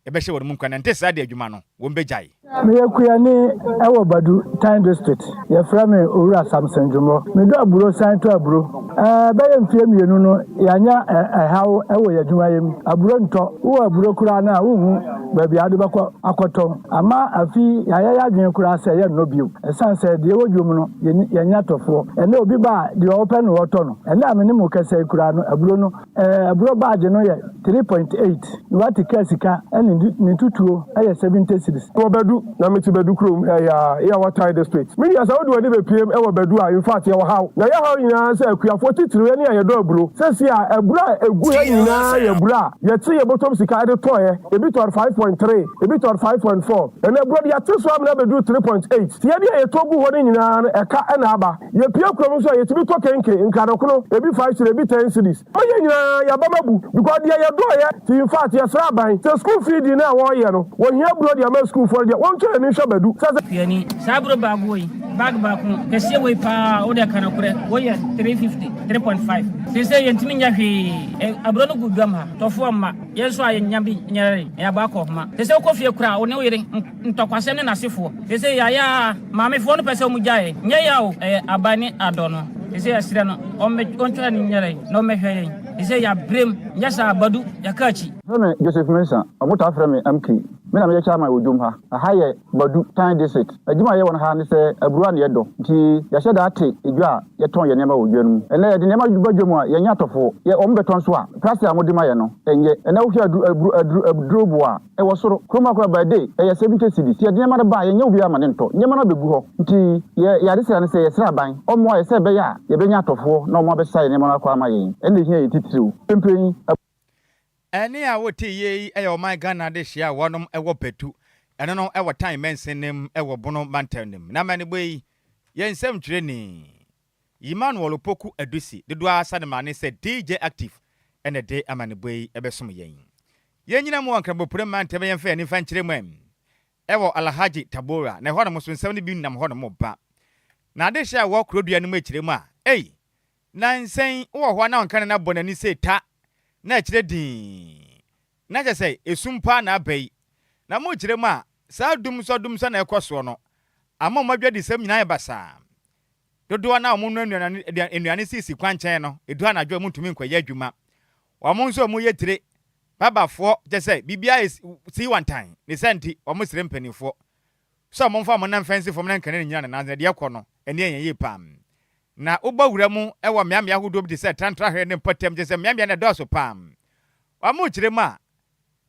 ɛbɛhyɛ wɔn mu nkuran na ɛnte saa deɛ adwuma no wɔn bɛgyae. Meyɛ kuani wɔ Badu, Tain District. Yɛfrɛ me Owura Samson Dwomɔ. Medɔ aburo san tɔ aburo. Bɛyɛ mfeɛ mmienu no yɛanya ɛhaw wɔ yɛn adwumayɛ mu. Aburo ntɔ. Wowɔ aburo koraa no a wonhu baabi a wode bɛkɔ akɔtɔn. Ama afe yi yɛayɛ yɛn adwene koraa sɛ yɛrennɔ bio. Ɛsiane sɛ deɛ ɛwɔ dwom no yɛnnya tɔfoɔ. Ɛnnɛ obi ba a deɛ ɔpɛ na ɔtɔ no. Ɛnnɛ a me ne mo rekasa yi koraa no aburo no aburo baagye no yɛ 3.8 na wate kaa sika ne ne ntutuo yɛ 70 cedis. Wɔ Badu, na mete Badu kurom, ɛyɛ a Yɛwɔ Tai district. Me nua sɛ wode w'ani bɛpiem wɔ Badu a, in fact yɛwɔ haw. Na yɛ haw nyinaa sɛ akuafoɔ titiriw yɛne a yɛdɔ aburo. Seesei a aburo a ɛgu ha nyinaa yɛ aburo a yɛte yɛn bɔtɔm sika de tɔeɛ. Ebi tɔre 5.3, ebi tɔre 5.4. Ɛnnɛ aburo de yɛate so amena abɛduru 3.8. Nti yɛn a yɛtɔ gu hɔ no nyinaa no ɛka na aba. Yɛpue kurom nso a yɛtumi tɔ kenke, nkradokono, ebi 5 cedis, ebi 10 cedis. Ma yɛn nyinaa yɛn abam abu because deɛ yɛdɔɔyɛ nti infact yɛsrɛ aban sɛ school feeding no a wɔreyɛ no wɔhia aburo de ama sukuufoɔ no deɛ wɔntwa yɛn ani nhwɛ badu sɛ sɛ. Kuani, saa aburo baako wei, bag baako, kɛseɛ wei paa wo deɛ ka nokorɛ, wei yɛ 350, 3.5. Seesei yɛntumi nyɛ hwee, aburo no gu dwam ha, tɔfoɔ mma, yɛn nso a yɛnnya bi nyɛ yɛn abɔ akɔ homa. Seesei wokɔ fie koraa a, wo ne wo yere Ntɔkwasɛm ne n'asefoɔ. Seesei yɛayɛ ara, maamefoɔ no pɛ sɛ wɔgyae yɛn. Nyɛ ya o, ɛyɛ aban ne adɔ no. Seesei yɛsrɛ no, ɔmmɛ, ɔntwa n'ani nyɛrɛ yɛn na ɔmmɛhwɛ yɛn. Seesei yɛabrɛ mu, nyɛ saa a, Badu, yɛka akyi. Wɔfrɛ me Joseph Mensah, wɔtaa frɛ me MK. Me na meyɛ chairman wɔ dwom ha. Aha yɛ Badu, Tain District. Adwuma a yɛyɛ wɔ ha ne sɛ aburo a na yɛdɔ nti yɛahyɛ da ate dwa a yɛtɔn yɛn nneɛma wɔ dwa no mu. Ɛnnɛ yɛde nneɛma ba dwa mu a yɛnyɛ atɔfoɔ. Yɛ wɔn bɛtɔ nso a, price a wɔde ma yɛn no, ɛnyɛ. Ɛnnɛ wohwɛ aduru, aburo, aduru, aduro boɔ a, Ɛwɔ soro. Kurom ha koraa by day ɛyɛ 70 cedis. Yɛde nneɛma no ba a, yɛnyɛ obiara ma no ntɔ. Nneɛma no abɛgu hɔ. Nti yɛ yɛn adesrɛ ne sɛ yɛsrɛ aban ɔmmoa yɛ sɛ ɛbɛyɛ a yɛbɛnya atɔfoɔ na wɔn abɛsesa yɛn nneɛma no akɔ ama yɛn. Ɛno na ɛhia yɛn titiriw. Mprempren yi, ab. Ɛnne a wote yie yi yɛ ɔman Ghana adehyeɛ a wɔnom wɔ Patu, ɛno no wɔ Tan mansin no mu wɔ Bono mantam no mu. Na amanebɔ yi yɛ nsɛmtwerɛni Emmanuel Opoku Adusi, dodoɔ ara sa ne mane sɛ DJ Active na ɛde amanebɔ yi bɛsom yɛn. Yɛn nyina mu wɔ Nkrabopure mantam yɛmfa yɛn ani mfa nkyerɛ mu ɛ wɔ Alhaji Tabora na ɛhɔnom nso nsɛm no bi nam hɔnom ba. Na adehyeɛ a ɛwɔ kuro dua no mu akyire mu a, ei! Nnansa yi, wowɔ hɔ a na ɔnka ne nan bɔ n'ani sei ta, na ɛkyerɛ dinn. Na kyerɛ sɛ, esum paa na aba yi. Na mokyerɛ mu a, saa dumsɔ dumsɔ na ɛkɔ soɔ no, ama wɔn adwadisɛm nyinaa ayɛ basaa. Dodoɔ no ara a wɔnoa nnuane nnuane sisi kwankyɛn no, ɛdu anadwo a wɔntumi nkɔyɛ adwuma. Wɔn nso a wɔyɛ tire, babafoɔ, kyerɛ sɛ, biribiara yɛ sii wantan. Ne saa nti, wɔsrɛ mpanimfoɔ sɛ wɔmfa wɔn nan mfa nsi fam na nkanea no nnyina ne nan ase, na deɛ ɛkɔ no, ani yɛ yie paa. Na wobɔ wura mu wɔ mmeammea ahodoɔ bi te sɛ Trantrahwɛ ne mpɔtam, kyerɛ sɛ mmeammea no ɛdɔɔso paa. Wɔkyerɛ mu a,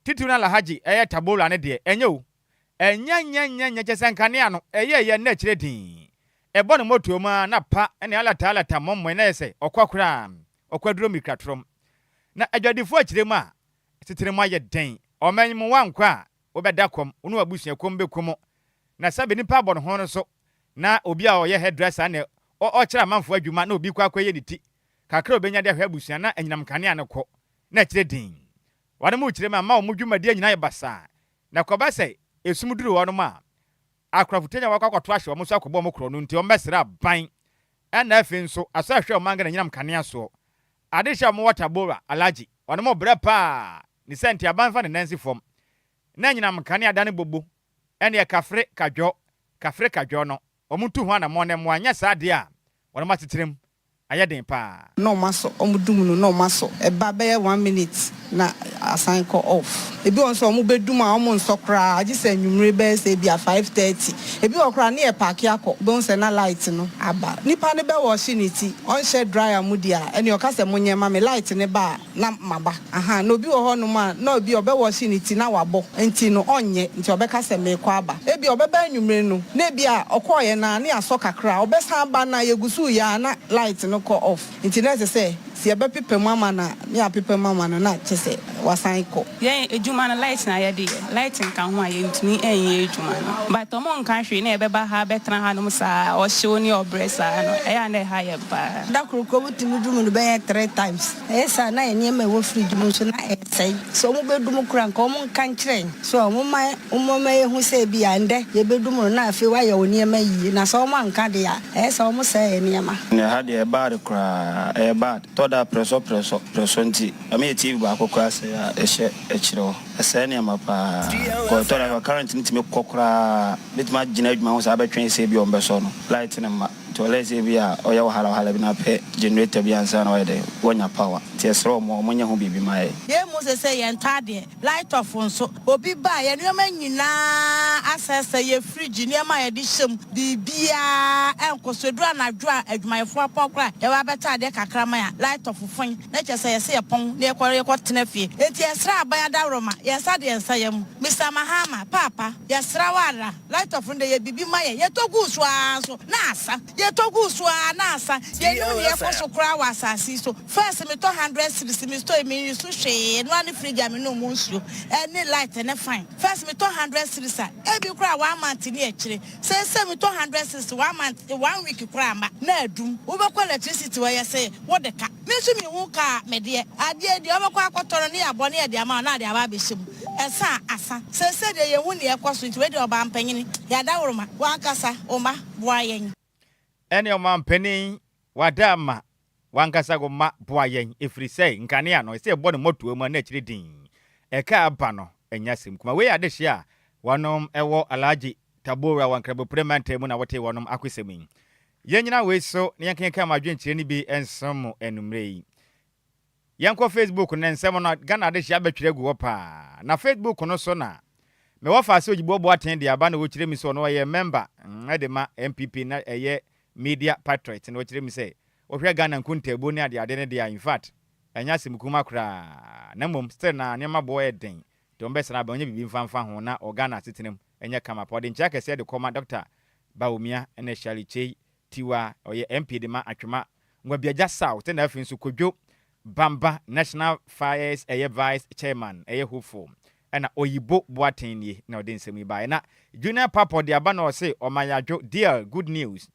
titiriw no Alhaji ɛyɛ Tabola no deɛ, ɛnyɛ o. Ɛnyɛ nyɛ nyɛ nyɛ, kyerɛ sɛ nkanea no, ɛyɛ yɛ na ɛkyerɛ dinn. Ɛbɔ ne mmɔtoam ara na pa ne alata alata mmɔmmɔe na ayɛ sɛ ɔkwa koraa, ɔkwaduro mmirikatorɔm. Na adwadifoɔ kyerɛ mu a, asetena mu ayɛ den. Ɔman yi mu woankɔ a, wobɛda kɔm, wo ne w'abusua kɔm bɛku mo. Na sɛbe nipa abɔ ne ho no so, na obi a ɔyɛ hairdresser na ɔkyerɛ amanfoɔ adwuma na obi kɔ akɔyɛ ne ti, kakra a obɛnya de ahwɛ abusua na anyinam nkanea no kɔ, na ɛkyerɛ dinn. Wɔnom rekyerɛ mu ama wɔn dwumadie nyinaa ayɛ basaa. Na ɛkɔba sɛ esum duru wɔnom a, akorɔfotanya a wɔakɔ akɔto ahyɛ wɔn so akɔbɔ wɔn korɔno nti wɔbɛsrɛ aban. Ɛna afei nso, asɔ ahwɛ ɔman Ghana anyinam kanea soɔ. Adehye a wɔwɔ Tabora, Alhaji, wɔnom rebrɛ paa, ne saa nti aban mfa ne nan nsi fam na anyinam nkanea da no bobo, ɛneɛ kafre kadwɔ, kafre kadwɔ no, wɔn ntu ho anamɔn na mmoa, anyɛ saa deɛ a, wɔnom asetenam ayɛ den paa. Na ɔmo asɔ, ɔmo dum no na ɔmo asɔ, ɛba bɛyɛ one minute na asan kɔ off. Ebi wɔ hɔ nso a ɔmo bɛ dum a ɔmo nsɔ koraa gye sɛ anwummere bɛyɛ sɛ ebia 5:30. Ebi wɔ hɔ koraa ne yɛ paake akɔ, wobɛhu sɛ na light no aba. Nipa no bɛ wɔɔhye ne ti, ɔnhyɛ dryer mu deɛ a, ɛneɛ ɔka sɛ monyɛ mma me, light no ba a na maba. Ahaa, na obi wɔ hɔ nom a na ebia ɔbɛ wɔɔhye ne ti na wabɔ nti no ɔnyɛ, nti ɔbɛka sɛ meekɔ aba. Ebia ɔbɛba anwummere no, na ebia ɔkɔɔeɛ no ara ne yɛasɔ kakra, ɔbɛsan aba no a yɛgu so reyɛ ara na light no kɔ off. Nti na ɛsɛ sɛ, sɛ yɛbɛpepa mu ama no a, ne yɛapepa mu ama no na kyerɛ sɛ wasan kɔ. Yɛn adwuma no light na yɛde yɛ, light nka ho a yɛntumi nyɛ adwuma no. But ɔmo nka hwee na yɛbɛba ha abɛtena hanom saa, ɔhyew ne ɔbrɛ saa no, ɛyɛ a na ɛha yɛn paa. Da koro koraa wotumi dum no bɛyɛ three times. Ɛyɛ saa na yɛn nneɛma a ɛwɔ fridge mu nso na ɛresɛe. Sɛ wɔbɛdum koraa anka wɔnka nkyerɛ yɛn. So wɔmma wɔmma yɛhu sɛ ebia ɛnnɛ yɛbɛdum no na afei woayɛ wo nneɛma yie. Na sɛ wɔanka deɛ a, ɛyɛ sɛ wɔsɛe yɛn nneɛma. Nea ɛha deɛ ɛyɛ bad koraa ɛyɛ bad tɔ da prɛsɔ prɛsɔ prɛsɔ nti ɛma yɛ TV baako koraa sɛe a ɛhyɛ akyire hɔ ɛsɛe nneɛma paa kɔ ɛtɔ da current no tumi kɔ koraa bɛtumi agyina adwuma ho saa bɛtwɛn sɛ ebia wɔbɛsɔ no light no mma nti ɔlɛ sɛ ebia ɔyɛ wahala wahala bi na apɛ generator bi ansa na wayɛ dɛn wanya power nti yɛsrɛ wɔn wɔn nyɛ ho biribi ma yɛn. Yɛn mu sesei yɛntɔ adeɛ, light off nso, obi ba a, yɛn nneɛma nyinaa asɛesɛe, yɛn fridge, nneɛma a yɛde hyɛ mu, biribiara ɛnkɔ so. Ɛduru anadwo a adwumayɛfoɔ apɔn koraa a, yɛba abɛtɔ adeɛ kakra ma yɛn a, light off fon, na kyerɛ sɛ yɛse yɛpɔn na yɛkɔ yɛkɔtena fie. Enti yɛsrɛ aban adaworoma, yɛn nsa de yɛn nsa yam. Mister Mahama, paapa, yɛsrɛ wo ara, light off no deɛ yɛ biribi ma yɛn, yɛtɔ guu so ara nso na asa, yɛtɔ guu so ara na asa, yɛnnim deɛ ɛkɔ so koraa wɔ asase yi so. First metɔ hundred cedis me store yi me use hwee ɛno ara ne fridge a me nom mu nsuo ɛne light ɛne fine first metɔ hundred cedis a ebi koraa one month ne akyire seesei metɔ hundred cedis one month one week koraa mma na adum wobɛkɔ electricity hɔ yɛse wode ka me nso me hu ka a medeɛ adeɛ deɛ wobɛkɔ akɔtɔ no ne yɛabɔ ne yɛde ama wo na ade aba abɛhyɛ mu ɛsa a asa seesei deɛ yɛnhu neɛ ɛkɔ so nti wei deɛ ɔbaa mpanyini yɛadaworoma wankasa wo mma boa yɛn. Ɛne ɔmanpanin wada ama W'ankasa wo mma boa yɛn, ɛfiri sɛ nkanea no, ɛsɛ yɛbɔ no mmɔtoa mu a na akyire dinn. Ɛka a aba no, ɛnyɛ asɛm kuma. Wei yɛ adehyeɛ a wɔnom wɔ Alhaji Tabora wɔ Nkrabopire mantam mu na wotee wɔnom akosɛm yi. Yɛnnyina wei so na yɛnkenkan mo adwenkyerɛ no bi nsom mo anummerɛ yi. Yɛnkɔ Facebook no nsɛm no, Ghana adehyeɛ abɛtwerɛ agu hɔ paa. Na Facebook no so na me wɔfa ase Ojiboɔ Boateng de aba na ɔkyerɛ mi sɛ ɔno ɔyɛ member de ma NPP na ɛyɛ Media Patriot na ɔkyerɛ mu sɛ wohwɛ Ghana nkontaabuo ne adeade no deɛ a infact ɛnyɛ asɛm kuma koraa na mmom still na nneɛma boɔ yɛ den nti wɔn bɛsra aba wɔnyɛ biribi mfa mfa ho na wɔ Ghana asetena mu ɛnyɛ kama pa. Ɔde nkyea kɛseɛ de kɔma Dɔkta Bawumia ne Shirley Kyei Tiwa ɔyɛ MP de ma Atwema Nwabiagya South na afei nso Kojo Bamba National Fires ɛyɛ Vice Chairman ɛyɛ hopeful ɛna Oyibo Boateng nie na ɔde nsɛm yi baeɛ na Junior Papo de aba na ɔse ɔma yadwo dear good news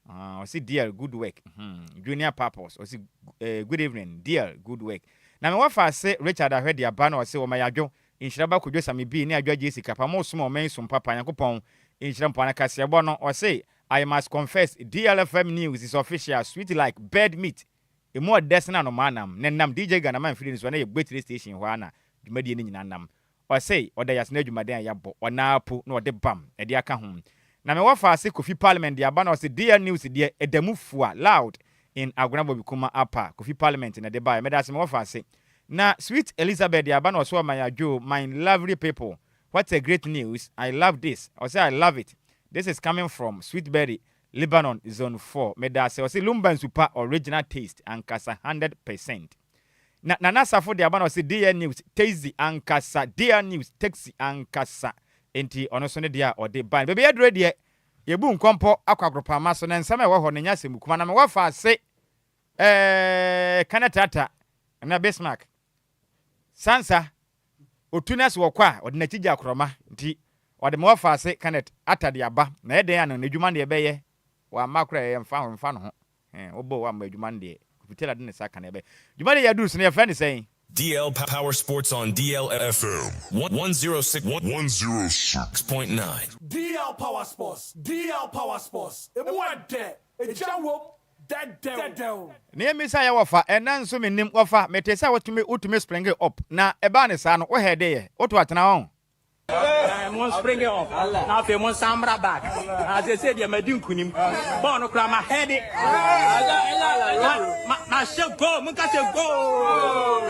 ah ɔse dear good work hmm Junior Papos ɔse eh, good evening dear good work na me wɔfa ase Richard Ahwɛ de aba na ɔse ɔma yadwo nhyira ba Kojo Sami B ne Adwo Agyei Sika pa mo som ɔman yi som papa Nyankopɔn nhyira mpo ana kaseɛbɔ no ɔse I must confess DLFM news is official sweet like bird meat. Emu ɔdɛ sene anomaa nam. Na ɛnam DJ Ghanaman mfidie no so a na yɛ Gbekyire station hɔ ara na dwumadie no nyinaa nam. Ɔse ɔda yase na adwumaden a yɛabɔ, ɔnaa po na ɔde bam de aka ho. Na me wɔfa ase Kofi Parliament de aba na ɔse DL News deɛ ɛda mu fua, loud, in Agona Bobi Kuma Apa, Kofi Parliament na ɛde baeɛ. Medase me wɔfa ase. Na Sweet Elizabeth de aba na ɔse ɔma yɛ adwo o, my lovely people, what a great news, I love this, ɔse I love it, this is coming from Sweet Berry, Lebanon zone 4, medase, ɔse Lumba nsu pa, original taste ankasa 100%. Na Nana Safo de aba na ɔse dear news taxi ankasa dear news taxi ankasa enti ɔno nso ne deɛ a ɔde bae no baabi aduro deɛ yɛbu nkɔmpɔ akɔ agropama so na nsɛm a ɛwɔ hɔ no nyɛ asɛm kuma na mewɔ fa ase ɛɛ Kenneth Atta na Bismarck Sansa otu na se wɔkɔ a ɔde n'akyi gya akorɔma nti ɔde mewɔ fa ase Kenneth Atta de aba na ɛyɛ dɛn a no n'adwuma no deɛ ɛbɛyɛ wamma koraa ɛyɛ mfa ho mfa no ho Ɛɛ, wobɔ wo amma adwuma no deɛ, Kofi Taylor de ne nsa aka no ɛbɛ. Dwuma deɛ yɛaduru so no, yɛfrɛ no sɛn? DL Power Sports on DL FM 106 106.9. DL Power Sports, DL Power Sports, emu ɛdɛ, egya wom, dɛdɛw. Dɛdɛw. Nea misa yɛ wɔfa, ɛnnɛ nso mennim, wɔfa, metee sɛ wotumi wotumi springe up, na ɛbaa no saa no, wo heade yɛ, woto atena ɔn? Mo spring up na afei mo nsan mmra back. Na sese deɛ madi nkunim. Bɔɔl no koraa ma head. Ma ma hyɛ goal. Mo nka sɛ goal.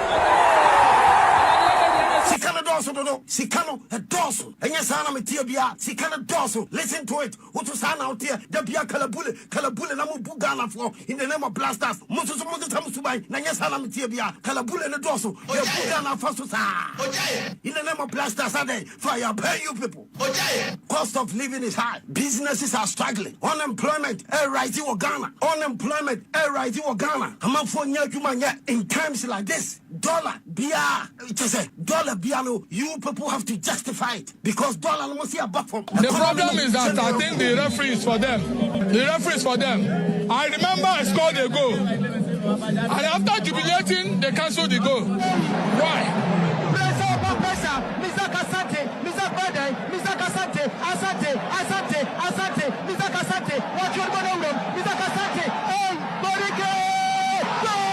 Sika no dɔɔso dodo. Sika no ɛdɔɔso. Ɛnyɛ saa na meteɛ biara. Sika no dɔɔso. Listen to it. Woto saa na woteɛ. Da biara kalabule, kalabule na mobu Ghanafoɔ in the name of blasters. Mo nso so monsesa mo suban na ɛnyɛ saa na meteɛ biara. Kalabule no dɔɔso. Yɛbu Ghana afa so saa. In the name of blasters adɛn? Fire burn you people. Cost of living is high. Businesses are struggling. Unemployment ɛrise wɔ Ghana. Unemployment ɛrise wɔ Ghana. Amanfoɔ nnya adwuma nyɛ in times like this. Dollar biara kyɛ sɛ dollar biara no you people have to justify it because dollar no mo se aba fam. The problem is that I think the referee is for them. The referee is for them. I remember I scored a goal. And after jubilating, they cancelled the goal. Why? Pressure upon pressure, Mizak Asante, Mizak Badan, Mizak Asante, Asante, Asante, Asante, Mizak Asante, watwe ɔde bɔ n'awuram, Mizak Asante, ei, Borike, goal!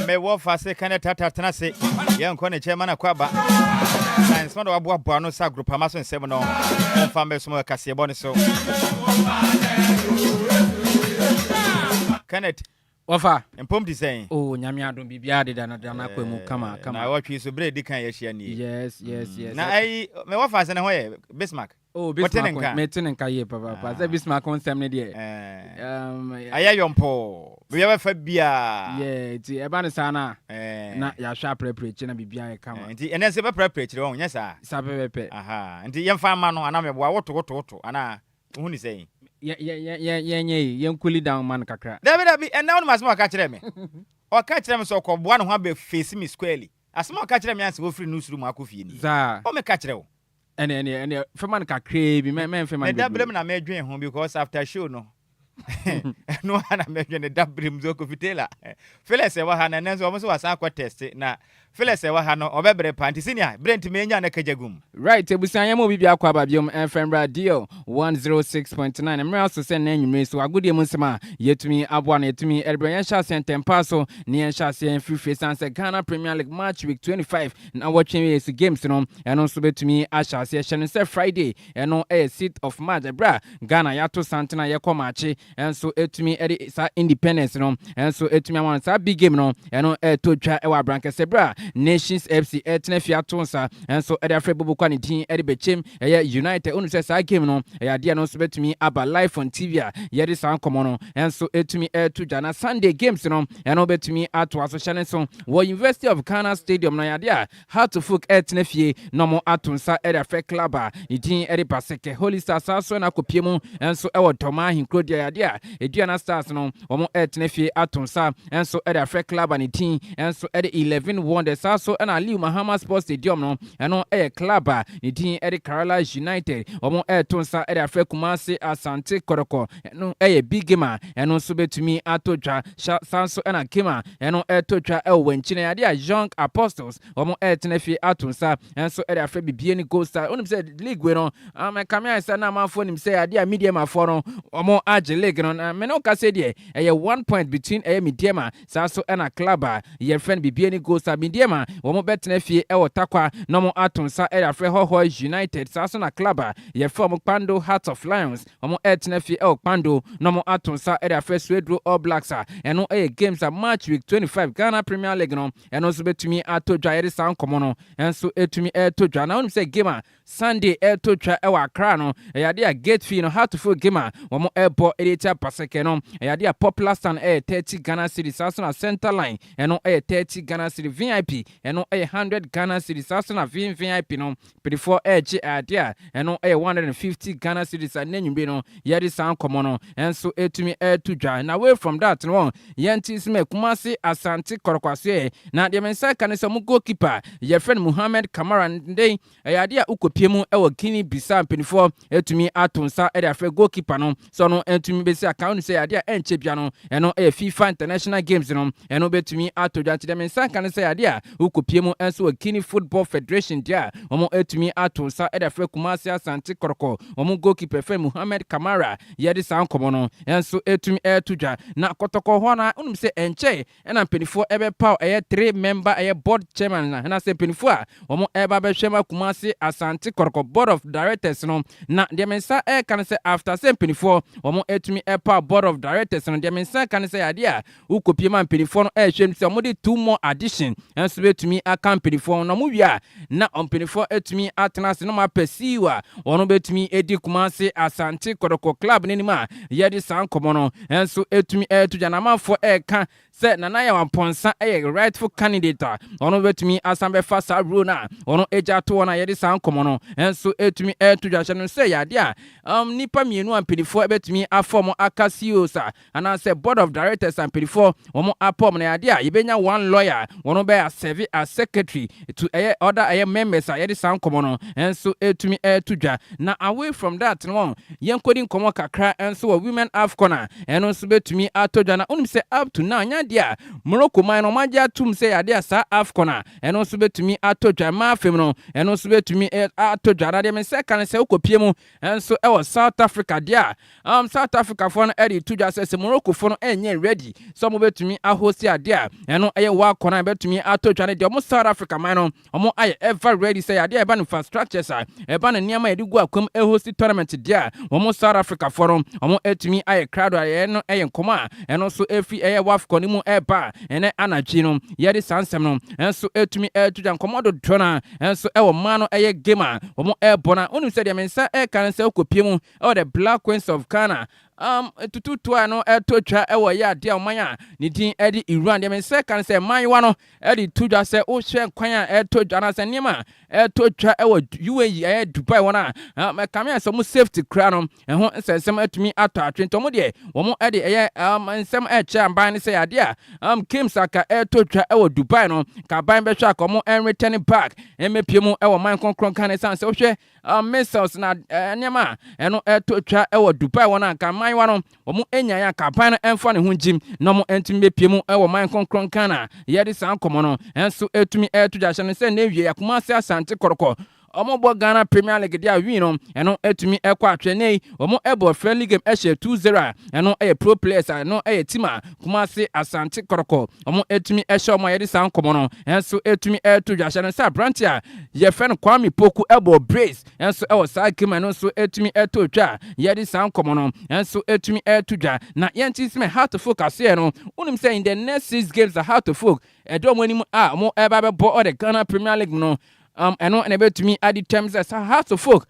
Me wɔfa se ka ne tata tena se yɛnkɔ ne kyɛn ma na kɔ aba na nsɛm na waboaboa ano sɛ agropama so nsɛm no ɔmfa mmɛsom wɔ kaseɛbɔ no so. Kenneth. Wɔfa. Mpom te sɛn? Oh, nyame adom biribiara deda na deda n'akwan mu kama kama. Na wɔtwe so bere edi kan yɛahyia nie. Yes, yes, yes. Na ayi me wɔfa sɛ ne ho yɛ Bismarck. Oh, Bismarck, mete ne nka yie papaapa. Sɛ Bismarck ho nsɛm ne deɛ. Ayɛ yɔmpɔɔ. Baabi a bɛfa biara. Yeah, nti ɛba ne saa na na yɛahwɛ aprɛprɛ akyire na biribiara yɛ kama. Nti ɛnɛ nso yɛbɛprɛprɛ akyire wɔn, nyɛ saa? Saa pɛpɛpɛ. Aha, nti yɛmfa mma no anaa mɛboa woto woto woto anaa wohu ne sɛn? Yɛnyɛ yi, yɛn cool down ma no kakra. Dabi dabi, ɛnɛ wonim asɛm a ɔka kyerɛɛ me? Ɔka kyerɛɛ me sɛ ɔkɔboa ne ho abɛ face me squarely. Asɛm a ɔka kyerɛɛ me ansa wafiri newsroom akɔ fie nie. Saa. O meka kyerɛ wo. Ɛne ɛne ɛne fɛma no kakraa bi mɛ mɛ nfɛma no bebree. Ne dabrem na mɛdwen ho because after show no ɛno ara na mɛdwen ne dabrem so Kofi Taylor Phyllis ɛwɔ ha na ɛnɛ nso wɔn nso wasan akɔ test na Phyllis ɛwɔ ha no ɔbɛbrɛ paa nti senior brɛ nti mɛnya na kagya gum. Right abusua yɛma obi biako aba biom ɛmfa mmra Deal 106.9 mmerɛ aso sɛ nnɛ anwummere so agodie mu nsɛm a yɛtumi aboa no yɛtumi ɛrebrɛ yɛnhyɛ aseɛ ntɛmpaa so ne yɛnhyɛ aseɛ mfirifiri ɛsiane sɛ Ghana Premier League Match Week 25 Nnawɔtwe wie so games no, ɛno nso bɛtumi ahyɛ aseɛ. Hyɛ no sɛ Friday, ɛno yɛ 6th of March, ɛberɛ a Ghana yɛato santene a yɛkɔ maakye nso ɛtumi de saa independence no nso ɛtumi ama no. Saa big game no, ɛno ɛretɔ dwa wɔ Abrankɛse berɛ a Nations FC ɛretena fie ato nsa nso de afrɛ Boboko a ne din de bɛkyɛm ɛyɛ United. Wonim sɛ saa game no ɛyɛ adeɛ no nso bɛtumi aba live on TV a yɛde saa nkɔmmɔ no nso ɛtumi ɛreto dwa. Na Sunday games no, ɛno bɛtumi atoa so. Hyɛ no nso Wɔ University of Ghana Stadium no, ɛyɛ adeɛ a Hearts-folk retena fie na wɔato nsa de afrɛ club a ne din de Baseke Holy Stars. Saa nso na akɔpue mu nso wɔ Dormaa ahenkuro deɛ, ɛyɛ adeɛ a Aduana Stars no wɔretena fie ato nsa nso de afrɛ club a ne din nso de 11 Wonders. United. Saa so ɛna Aliu Mahama Sports Stadium no, ɛno ɛyɛ club a ne din ɛde Karela United, wɔn ɛreto nsa ɛde afrɛ Kumasi Asante Kɔtɔkɔ. Ɛno ɛyɛ big game a ɛno nso bɛtumi ato dwa. Saa nso ɛna game a ɛno ɛreto dwa ɛwɔ wɔn akyi no, yɛade a Young Apostles wɔn ɛretena fie ato nsa ɛnso ɛde afrɛ Bibiani Gold Star. Wonim sɛ league wei no, kame ayɛ sɛ na amanfoɔ nim sɛ adeɛ a Medeamafoɔ no wɔn agye league no, na mene wo ka sɛ deɛ ɛyɛ 1 point between ɛyɛ Medeama, saa so ɛna club a yɛfrɛ no Bibiani Gold Star. Medeama wɔn bɛtena fie ɛwɔ Takwa na wɔn ato nsa ɛde afrɛ Hɔhɔ United. Saa so na club a yɛfrɛ wɔn Kpando Heart of Lions, wɔn ɛretena fie ɛwɔ Kpando na wɔn ato nsa ɛde afrɛ Swedru All Blacks, a ɛno ɛyɛ games a match week 25 Ghana Premier League no, ɛno nso bɛtumi ato dwa. Yɛde saa nkɔmɔ no ɛnso ɛtumi ɛreto dwa. Na wɔn sɛ game a Sunday ɛreto twa ɛwɔ Accra no, ɛyɛ adeɛ a gate fee no, Hearts game a wɔn ɛrebɔ ɛde tia Basake no, ɛyɛ adeɛ a popular stand ɛyɛ 30 Ghana cedis, saa so na center line ɛno ɛyɛ 30 Ghana cedis, VIP ɛno ɛyɛ 100 Ghana cedis, saa so na VVIP no mpanyinfoɔ ɛregye adeɛ a ɛno ɛyɛ 150 Ghana cedis, a ne nwumire no yɛde saa nkɔmɔ no ɛnso ɛtumi ɛreto dwa. Na away from that no, wɔn yɛn ti sɛ Kumasi Asante Kɔtɔkɔ, na deɛ me nsa ka ne sɛ mo goalkeeper yɛfrɛ no Muhammed Kamara ndɛn, ɛyɛ adeɛ a wokɔpie mu ɛwɔ Guinea Bissau, mpanimfoɔ atumi ato nsa ɛde afrɛ goalkeeper no sɛ ɔno ntumi bɛsi aka no, sɛ adeɛ a ɛnkyɛ bia no, ɛno ɛyɛ FIFA International Games no, ɛno bɛtumi ato dwa. Nti deɛ me nsa ka ne sɛ adeɛ a wokɔpie mu nso wɔ Guinea Football Federation deɛ a wɔn atumi ato nsa ɛde afrɛ Kumasi Asante Kɔtɔkɔ wɔn goalkeeper fɛ Muhammed Kamara, yɛde saa nkɔmɔ no ɛnso ɛtumi ɛto dwa. Na Kɔtɔkɔ hɔ no, wonim sɛ ɛnkyɛ ɛna mpanimfoɔ ɛbɛpaw ɛyɛ three member ɛyɛ board chairman, na ɛna sɛ mpanimfoɔ a wɔn ɛba bɛhwɛ ma Kumasi Asante Kɔtɔkɔ board of directors no. Na deɛ me nsa ɛreka no sɛ after sɛ mpanimfoɔ wɔn ɛtumi ɛpaw board of directors no, deɛ me nsa ka no sɛ adeɛ a wokɔpie ma mpanimfoɔ no ɛrehwɛ mu sɛ wɔde two more addition ɛnso bɛtumi aka mpanimfoɔ, na wɔn wie a, na mpanimfoɔ ɛtumi atena ase na wɔn apɛ CEO a wɔn bɛtumi edi Kumasi Asante Kɔtɔkɔ club n'anim, a yɛde saa nkɔmɔ no ɛnso ɛtumi ɛɛto gya. Na amanfoɔ ɛreka sɛ Nana Yaw Ampɔnsa ɛyɛ rightful candidate a ɔno bɛtumi asan bɛfa saa role no a ɔno agya ato hɔ no, a yɛde saa nkɔmmɔ no ɛnso ɛtumi ɛto dwa. Hyɛ no sɛ yɛade a nipa mmienu a mpanimfoɔ bɛtumi afa wɔn aka CEOs a anaasɛ board of directors a mpanimfoɔ wɔn apɔ wɔn, na yɛade a yɛbɛnya one lawyer, wɔn bɛyɛ serve as secretary to ɛyɛ other ɛyɛ members, a yɛde saa nkɔmmɔ no ɛnso ɛtumi ɛto dwa. Na away from that no, wɔn yɛnkɔdi nkɔmmɔ kakra ɛnso wɔ Women AFCON a ɛno nso bɛtumi atɔ dwa. Na wonim sɛ up to now, nya adeɛ a Morocco man no ɔmagye atom sɛ yɛadeɛ a saa AFCON a ɛno nso bɛtumi atɔ dwa mmaa fam no, ɛno nso bɛtumi atɔ dwa. Na deɛ me nsa ka no sɛ wokɔpie mu ɛnso ɛwɔ South Africa deɛ a, South Africa foɔ no ɛde to dwa sɛ Morocco foɔ no ɛnyɛ ready sɛ ɔmo bɛtumi ahost adeɛ a ɛno ɛyɛ WAFCON a ɛbɛtumi atɔ dwa no deɛ, ɔmo South Africa man no ɔmo ayɛ ever ready sɛ adeɛ a ɛba no infrastructures a ɛba no nneɛma a yɛde gu akwam ɛhost tournament deɛ a, wɔn South Africa foɔ no ɔmo atumi ayɛ crowd a ɛno ɛyɛ nkɔmɔ a ɛno nso efi ɛyɛ WAFCON no mu ɛba a ɛnɛ anadwo no yɛde saa nsɛm no ɛnso atumi ɛto dwa. Nkɔmɔ dodoɔ no a ɛnso ɛwɔ mmaa no ɛyɛ game a wɔn ɛrebɔ no, wonim sɛ deɛ me nsa ɛreka no sɛ wokɔpie mu ɛwɔ the Black Queens of Ghana, tututu a no ɛtɔ twa ɛwɔ yɛ adeɛ a ɔman a ne din ɛde Iran. Deɛ me nsa ka no sɛ mmaayewa no ɛde to dwa sɛ wohwɛ kwan a ɛtɔ dwa anaasɛ nneɛma a ɛtɔ twa ɛwɔ UAE, ɛyɛ Dubai, wɔn a ɛkame a sɛ ɔmo safety kura no ɛho nsɛnsɛm atumi atɔ atwe, nti ɔmo deɛ wɔn ɛde ɛyɛ nsɛm ɛkyɛ aban no sɛ adeɛ a games aka ɛtɔ twa ɛwɔ Dubai no ka aban bɛhwɛ aka ɔmo ɛnreturn back ɛmɛpie mu ɛwɔ man kronkron kan. Ɛsan sɛ wohwɛ missiles na nneɛma a ɛno ɛtɔ twa ɛwɔ Dubai, wɔn a nka mmaayewa no wɔn anya yɛ anka aban no ɛmfa ne ho ngyim na wɔn ntumi bɛpie mu ɛwɔ man kronkron kan, a yɛde saa nkɔmɔ no ɛnso ɛtumi ɛto dwa. Hyɛ no sɛ ne wie Kumase Asante Kɔtɔkɔ ɔmo bɔ Ghana Premier League deɛ a win no ɛno ɛtumi ɛkɔ atwɛ ne yi, ɔmo ɛbɔ friendly game ɛhyɛ 2-0 a ɛno ɛyɛ pro players, a ɛno ɛyɛ team a Kumase Asante Kɔtɔkɔ ɔmo ɛtumi ɛhyɛ ɔmo a yɛde saa nkɔmɔ no ɛnso ɛtumi ɛto dwa. Hyɛ no sɛ aberante a yɛfrɛ no Kwame Poku ɛbɔ brace ɛnso ɛwɔ saa game, ɛno nso ɛtumi ɛto dwa a yɛde saa nkɔmɔ no ɛnso ɛtumi ɛto dwa. Na yɛnti sɛ Hearts of Oak aseɛ no, wonim sɛ in the next six games a Hearts of Oak ɛdɔ ɔmo anim a ɔmo ɛba bɛbɔ ɔde Ghana Premier League no, ɛno na ɛbɛtumi adi tɛm sɛ sa Hearts of Oak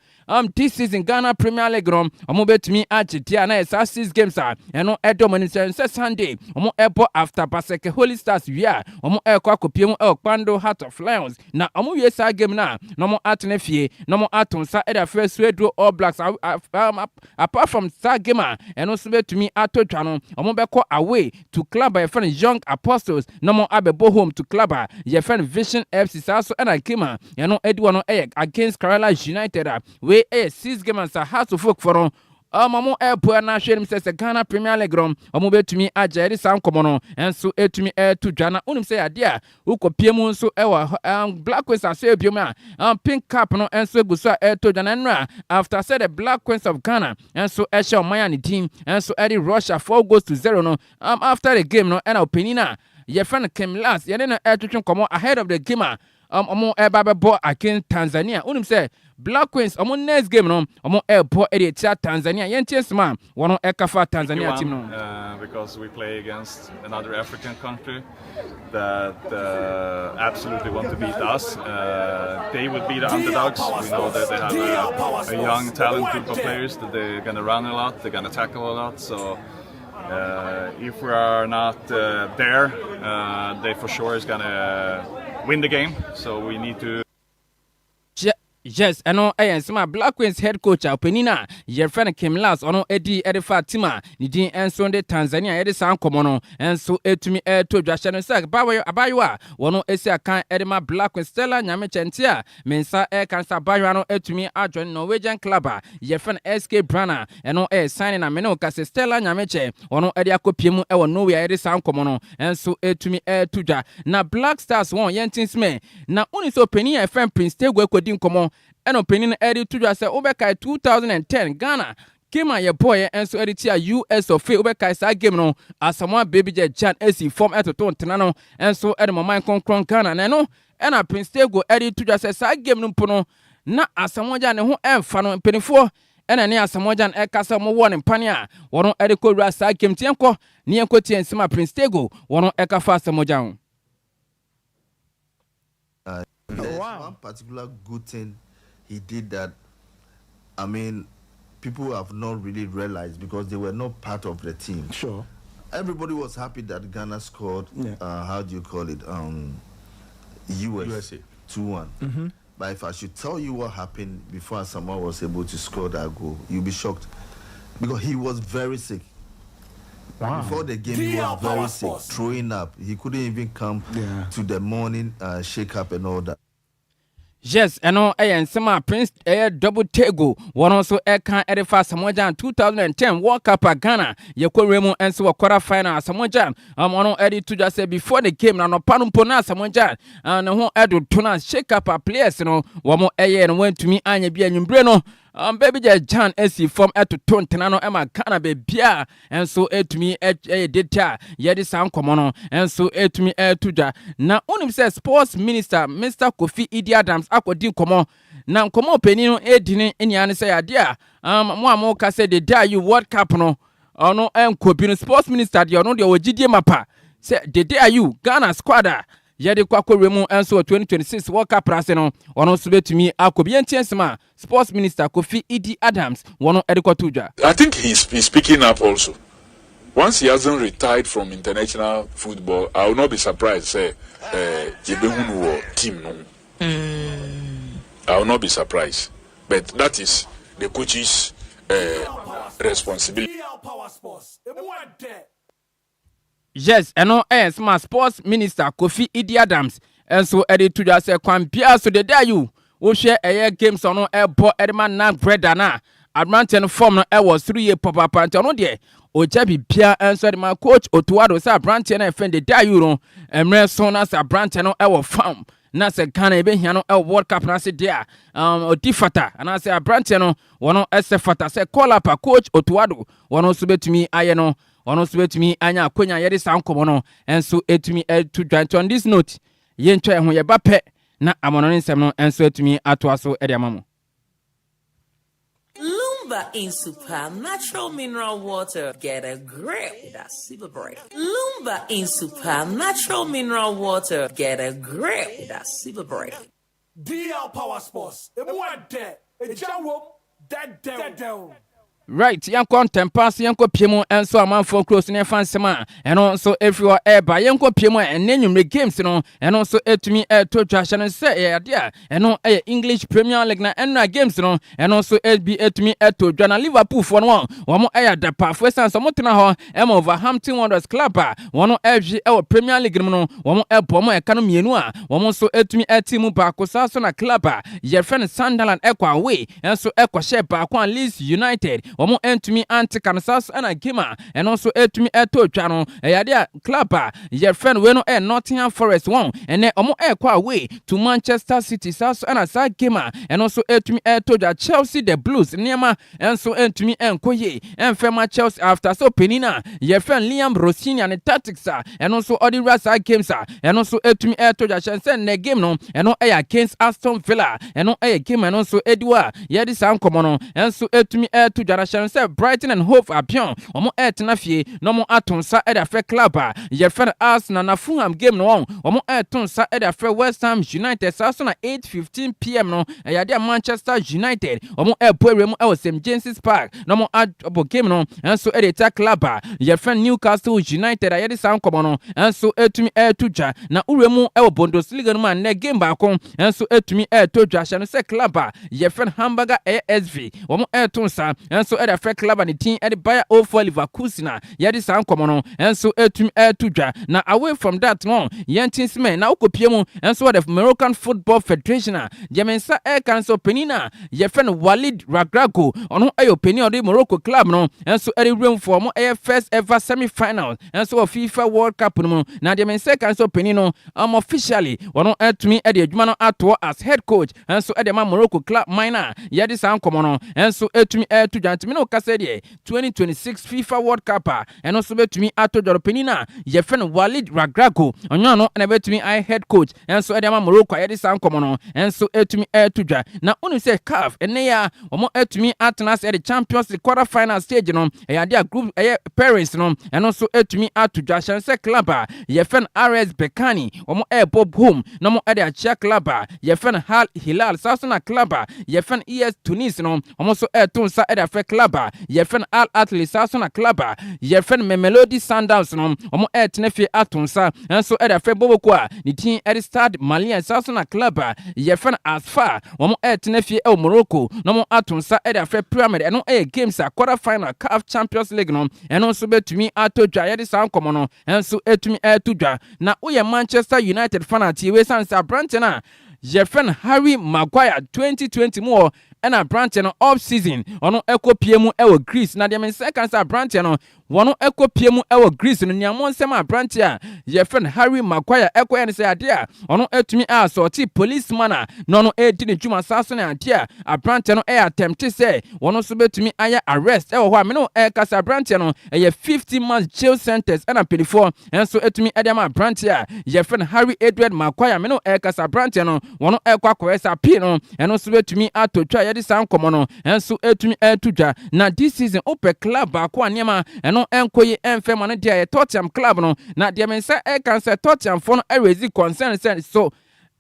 This season Ghana Premier League no wɔn bɛtumi agye deɛ a na yɛ saa six games a ɛno ɛdɔ wɔn anim sɛ sɛ Sunday wɔn ɛbɔ after Baseke Holy Stars wie a wɔn ɛrekɔ akɔpie mu ɛwɔ Kpando Heart of Lions na wɔn wie saa game no a na wɔn atena fie na wɔn ato nsa ɛde afrɛ Sueduro All Blacks. Apart from saa game a ɛno nso bɛtumi atɔ dwa no, wɔn bɛkɔ away to club a yɛfrɛ no Young Apostles na wɔn abɛbɔ home to club a yɛfrɛ no Vision FC. Saa nso ɛna game a ɛno adi hɔ no ɛyɛ against Kerala United a wei ɛyɛ six game ansa Hearts of Oak foɔ no wɔn ɛreboa na ahwɛ anim sɛ sɛ Ghana Premier League no wɔn bɛtumi agye. Ɛde saa nkɔmɔ no nso ɛtumi ɛto dwa na wonim sɛ adeɛ a wokɔpie mu nso ɛwɔ Black Queens aso ebiem a pink cap no nso egu so a ɛretɔ dwa. Na nnora after sɛ the Black Queens of Ghana nso ɛhyɛ ɔman a ne din nso ɛde Russia 4 goals to 0 no, after the game no ɛna ɔpanin a yɛfrɛ no Kim Lars yɛne no ɛretwetwe nkɔmɔ ahead of the game a ɔmo ɛba bɛbɔ against Tanzania. Wonim sɛ Black Queens ɔmo next game no ɔmo ɛrebɔ ɛde atia Tanzania. Yɛntie nsɛm a wɔn ɛka fa Tanzania team no. Because we play against another African country that absolutely want to beat us. They would be the underdogs. We know that they have a young talent group of players that they're gonna run a lot, they're gonna tackle a lot. So if we are not there, they for sure is gonna win the game. So we need to Yes, ɛno ɛyɛ nsɛm a Black Queens head coach a ɔpanin a yɛfrɛ no Kim Lars ɔno adi ɛde fa team a ne din nso de Tanzania. Yɛde saa nkɔmmɔ no nso ɛtumi ɛto dwa hyɛ no sɛ abaayewa a wɔno esi akan ɛde ma Black Queens, Stella Nyamekyɛ, nti a me nsa ɛka sɛ abaayewa no atumi ajoin Norwegian club a yɛfrɛ no SK Brann. Ɛno ɛyɛ signing na mene wo ka sɛ Stella Nyamekyɛ ɔno ɛde akɔpie mu ɛwɔ Norway a yɛde saa nkɔmmɔ no nso ɛtumi ɛto dwa. Na Black Stars wɔn yɛnti nsɛm na wone sɛ ɔpanin a yɛfrɛ Prince Tagoe akɔdi nkɔmmɔ ɛna ɔpanin no ɛde to dwa sɛ wobɛkae 2010 Ghana game a yɛbɔɔyɛ nso ɛde tia US of A. Wobɛkae saa game no, Asamoah Baby Gyan asi fam ɛtoto ntena no nso ɛde mɔman kronkron Ghana. Na ɛno ɛna Prince Tagoe ɛde to dwa sɛ saa game no mpo no na Asamoah Gyan ne ho ɛmfa no. Mpanimfoɔ ɛna ne Asamoah Gyan ɛka sɛ wɔwɔ ne mpane a wɔn ɛde kɔwura saa game. Tiɛ nkɔ ne yɛnkɔ tie nsɛm a Prince Tagoe wɔn ɛka fa Asamoah Gyan ho. There's one particular good thing he did that, I mean, people have not really realized because they were not part of the team. Everybody was happy that Ghana scored. How do you call it? US USA. 2-1. But if I should tell you what happened before Asamoah was able to score that goal, you'll be shocked because he was very sick. Before the game, he was DL very Power sick, Sports. throwing up. He couldn't even come to the morning shake up and all that. Yes, ɛno ɛyɛ nsɛm a Prince ɛyɛ Double Tagoe wɔn nso ɛka ɛde fa Asamoah Gyan 2010 World Cup a Ghana yɛkɔ wura mu nso wɔ quarter final. Asamoah Gyan ɔno ɛde to dwa sɛ before the game na nɔpa no mpo na Asamoah Gyan ne ho ɛdodo na shake up a players no wɔn ɛyɛ no wɔntumi anya bi. Anwummere no Baby Gyan asi fam ɛtoto ntena no ɛma Ghana beebia nso ɛtumi ɛyɛ dete a yɛde saa nkɔmɔ no nso ɛtumi ɛto dwa. Na wonim sɛ Sports Minister Mr Kofi Idi Adams akɔdi nkɔmɔ na nkɔmɔ panin no ɛdi ne nia ne sɛ adeɛ a mo a moka sɛ Dede Ayew World Cup no ɔno ɛnkɔ bi no, Sports Minister deɛ ɔno deɛ ɔwɔ gyidie mapa sɛ Dede Ayew Ghana squad a yɛde kɔ akɔwura mu nso wɔ 2026 World Cup ase no ɔno nso bɛtumi akɔ bi. Yɛntie nsɛm a Sports Minister Kofi Idi Adams wɔn ɛde kɔto dwa. I think he's picking up also. Once he hasn't retired from international football, I will not be surprised sɛ yɛbɛhu no wɔ team no. I will not be surprised. But that is the coach's responsibility. DL Power Sports. Emu ɛdɛ. Yes, ɛno ɛyɛ nsɛm a Sports Minister Kofi Idi Adams nso ɛde to dwa sɛ kwan biara so Dede Ayew wohwɛ ɛyɛ games ɔno ɛbɔ ɛde ma NAC Breda no a aberanteɛ no form no ɛwɔ soro yie papaapa, nti ɔno deɛ ɔgya bibia nso ɛde ma coach Otto Addo sɛ aberanteɛ no ɛfɛn Dede Ayew no mmerɛ so na sɛ aberanteɛ no ɛwɔ form na sɛ Ghana ebɛhia no ɛwɔ World Cup no ase deɛ a ɔdi fata anaasɛ aberanteɛ no wɔn ɛsɛ fata sɛ call up a coach Otto Addo wɔn nso bɛtumi ayɛ no, ɔno nso bɛtumi anya akonya. Yɛde saa nkɔmmɔ no nso ɛtumi ɛto dwa. Nti on this note yɛntwa ɛho yɛba pɛ na amɔno ne nsɛm no nso atumi atoa so ɛde ama mo. Lumba in Super Natural Mineral Water. Get a grip with that super break. Lumba in Super Natural Mineral Water. Get a grip with that super break. DL Power Sports. Emu ɛdɛ. Egya wom. Dɛdɛw. Right, yɛnkɔ ntɛmpa so yɛnkɔ pie mu nso amanfoɔ kuro so ne yɛfa nsɛm a ɛno nso ɛfiri hɔ ɛreba. Yɛnkɔ pie mu a ɛnɛ nwummere games no ɛno nso ɛtumi ɛreto dwa hyɛ no sɛ ɛyɛ adeɛ a ɛno ɛyɛ English Premier League na ɛnora games no ɛno nso ɛbi ɛtumi ɛto dwa na Liverpool foɔ no wɔn ɛyɛ adapaafoɔ ɛsiane sɛ wɔn tena hɔ ɛma Wolverhampton Wanderers club a wɔn ɛhwe ɛwɔ Premier League no mu no wɔn ɛbɔ wɔn ɛka no mmienu a wɔn nso ɛtumi ɛte mu baako. Saa so na club a yɛfrɛ no Sunderland ɛkɔ away nso ɛkɔhyɛ baako a Leeds United wɔn ntumi ante ka no. Saa so ɛna game a ɛno nso ɛtumi ɛtɔ twa no ɛyɛ adeɛ a club a yɛfrɛ no wei no ɛyɛ Nottingham Forest wɔn ɛnɛ wɔn ɛrekɔ away to Manchester City. Saa so ɛna saa game a ɛno nso ɛtumi ɛtɔ dwa, Chelsea the Blues nneɛma nso ntumi ɛnkɔ yie ɛnfɛ ma Chelsea after sɛ ɔpanin a yɛfrɛ no Liam Rosenior ne tactics a ɛno nso ɔde wura saa games a ɛno nso ɛtumi ɛtɔ dwa hyɛn sɛ nnɛ game no ɛno ɛyɛ against Aston Villa. Ɛno ɛyɛ game ɛno nso ɛdi hɔ a yɛde saa nkɔmɔ no ɛnso ɛtumi ɛto dwa hyɛn sɛ Brighton and Hove Albion wɔn ɛtena fie na wɔn ato nsa ɛde afrɛ club a yɛfrɛ no Arsenal, na Fulham game no wɔn ɛto nsa ɛde afrɛ West Ham United. Saa so na 8:15 p.m. no ɛyɛ adeɛ a Manchester United wɔn ɛbɔ awura mu ɛwɔ St James's Park na wɔn abɔ game no ɛnso ɛde ta club a yɛfrɛ Newcastle United a yɛde saa nkɔmɔ no ɛnso ɛtumi ɛɛto dwa. Na wura mu ɛwɔ Bundesliga no mu a nnɛ game baako ɛnso ɛtumi ɛɛto dwa hyɛ no sɛ club a yɛfrɛ no Hamburger ɛyɛ SV wɔn ɛɛto nsa ɛnso ɛde afrɛ club a ne din ɛde Bayer 04 Leverkusen a yɛde saa nkɔmɔ no ɛnso ɛtumi ɛɛto dwa. Na away from that no, yɛn ti nsɛmɛ na wokɔpie mu ɛnso wɔ the Moroccan Football Federation a deɛ me nsa ɛɛka nso panin a yɛfrɛ no Walid Regragui, ɔno ɛyɛ ɔpanin a ɔde Morocco club no ɛnso ɛde wuram for ɔmo ɛyɛ first ever semi final ɛnso wɔ FIFA World Cup no mu. Na deɛ me nsa ɛka nso panin no officially wɔn ɛtumi ɛde adwuma no atoɔ as head coach ɛnso ɛde ma Morocco club man a yɛde saa nkɔmɔ no ɛnso ɛtumi ɛɛto dwa. Ntumi ne ɔkasa deɛ 2026 FIFA World Cup a ɛno nso bɛtumi ato dwa, panin a yɛfrɛ no Walid Regragui, ɔnyɛ no ɛna bɛtumi ayɛ head coach ɛnso ɛde ama Morocco a yɛde saa nkɔmɔ no ɛnso ɛtumi ɛɛto dwa. Na wonim sɛ CAF ɛnɛ yi a wɔn atumi atena ase ɛde Champions League quarter final stage no ɛyɛ adeɛ a group ɛyɛ pairings no ɛno nso atumi ato dwa hyɛn sɛ club a yɛfrɛ no RS Berkane wɔn ɛrebɔ home na wɔn ɛde akyia club a yɛfrɛ no Al Hilal. Saa so na club a yɛfrɛ no ES Tunis no wɔn nso ɛreto nsa ɛde afrɛ club a yɛfrɛ no Al Ahly. Saa so na club a yɛfrɛ no Mamelodi Sundowns no wɔn ɛretena fie ato nsa nso ɛde afrɛ Boboko a ne din ɛde Stade Malien. Saa so na club a yɛfrɛ no Asfar wɔn ɛretena fie ɛwɔ Morocco na wɔn ato nsa ɛde afrɛ Pyramid. Ɛno ɛyɛ games a quarter final CAF Champions League no ɛno nso bɛtumi atɔ dwa. Yɛde saa nkɔmɔ no ɛnso ɛtumi ɛɛto dwa. Na woyɛ Manchester United fan a tie wei san sɛ aberante no a yɛfrɛ no Harry Maguire, 2020 mu wɔ ɛna aberanteɛ no off season ɔno ɛkɔ pie mu ɛwɔ Greece. Na deɛ me nsa ka sɛ aberanteɛ no wɔn ɛkɔ pie mu ɛwɔ Greece no, nea mo nsɛm aberanteɛ a yɛfrɛ no Harry Maguire ɛkɔ yɛ no sɛ adeɛ a ɔno ɛtumi asɔɔte policeman a na ɔno ɛredi ne dwuma. Saa so ne adeɛ a aberanteɛ no ɛyɛ attempt sɛ wɔn nso bɛtumi ayɛ arrest ɛwɔ hɔ a mene ɛrekasa aberanteɛ no ɛyɛ 50 months jail sentence ɛna mpanimfoɔ ɛnso ɛtumi ɛde ama aberanteɛ a yɛfrɛ no Harry Edward Maguire. Mene ɛrekasa aberanteɛ no wɔn ɛrekɔ akɔyɛ sɛ appeal no ɛno nso bɛtumi atɔ twa. Yɛde saa nkɔmɔ no ɛnso ɛtumi ɛreto dwa. Na this season wopɛ club baako a nneɛma ɛno ɛnkɔ yi ɛmfɛ ma no deɛ ɛyɛ Tottenham club no. Na deɛ me nsa ɛka sɛ Tottenhamfoɔ no ɛraise concern sɛ so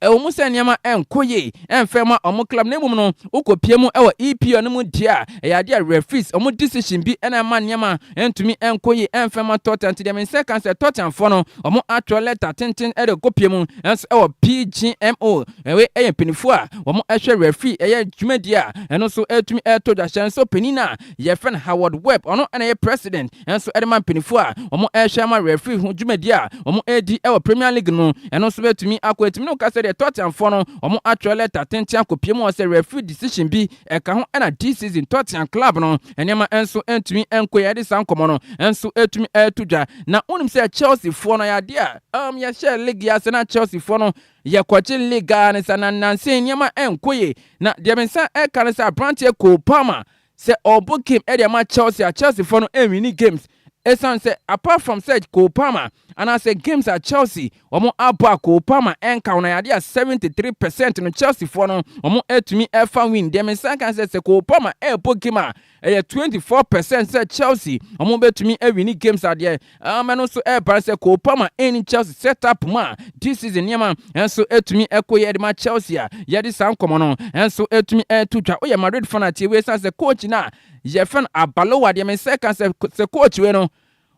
ɛwɔ mu sɛ nneɛma ɛnkɔ yie ɛmfɛ ma ɔmo club, na mmom no wokɔpie mu ɛwɔ EPL no mu deɛ a ɛyɛ adeɛ a referees ɔmo decision bi ɛna ɛma nneɛma ɛntumi ɛnkɔ yie ɛmfɛ ma Tottenham. Nti deɛ me nsa ka sɛ Tottenhamfoɔ no ɔmo atwerɛ letter tenten ɛde kɔpie mu ɛnso ɛwɔ PGMO, ɛwɛ ɛyɛ mpanimfoɔ a wɔn ɛhwɛ referee ɛyɛ dwumadie a ɛno nso ɛtumi ɛɛtɔ dwa hyɛn nso panin a yɛfrɛ no Howard Webb, ɔno ɛna ɛyɛ president ɛnso ɛde ma mpanimfoɔ a wɔn ɛhwɛ ama referee ho dwumadie a wɔn ɛredi ɛwɔ Premier League no ɛno nso bɛtumi akɔ ɛtumi no kasa deɛ Tottenhamfoɔ no wɔn atwerɛ letter tenten akɔpie mu wɔ sɛ referee decision bi ɛka ho ɛna this season Tottenham club no nneɛma nso ntumi nkɔ yɛde saa nkɔmɔ no nso ɛtumi ɛɛto dwa. Na wonim sɛ Chelsea foɔ no yɛ adeɛ a yɛhyɛ league ase na Chelsea foɔ no yɛkɔgye league a ne sa na nanse nneɛma ɛnkɔ yie. Na deɛ me nsa ɛka no sɛ aberanteɛ Cole Palmer sɛ ɔbɔ game ɛde ama Chelsea a Chelsea foɔ no ɛnwin games. Ɛsiane sɛ apart from sɛ Cole Palmer anaasɛ games a Chelsea wɔn abɔ a Cole Palmer ɛnka ho no ɛyɛ adeɛ a 73 percent no Chelsea foɔ no wɔn atumi ɛfa win. Deɛ me nsa ka sɛ sɛ Cole Palmer ɛrebɔ game a ɛyɛ 24 percent sɛ Chelsea wɔn bɛtumi awini games adeɛ um, ɛno nso ɛreba sɛ Cole Palmer ɛnni Chelsea set up mu a this season nneɛma nso ɛtumi ɛkɔ yɛ de ma Chelsea a yɛde saa nkɔmɔ no nso ɛtumi ɛto dwa. Woyɛ Madrid fan a tie wei san sɛ coach no a yɛfrɛ no Abalowa deɛ me nsa ka sɛ sɛ coach wei no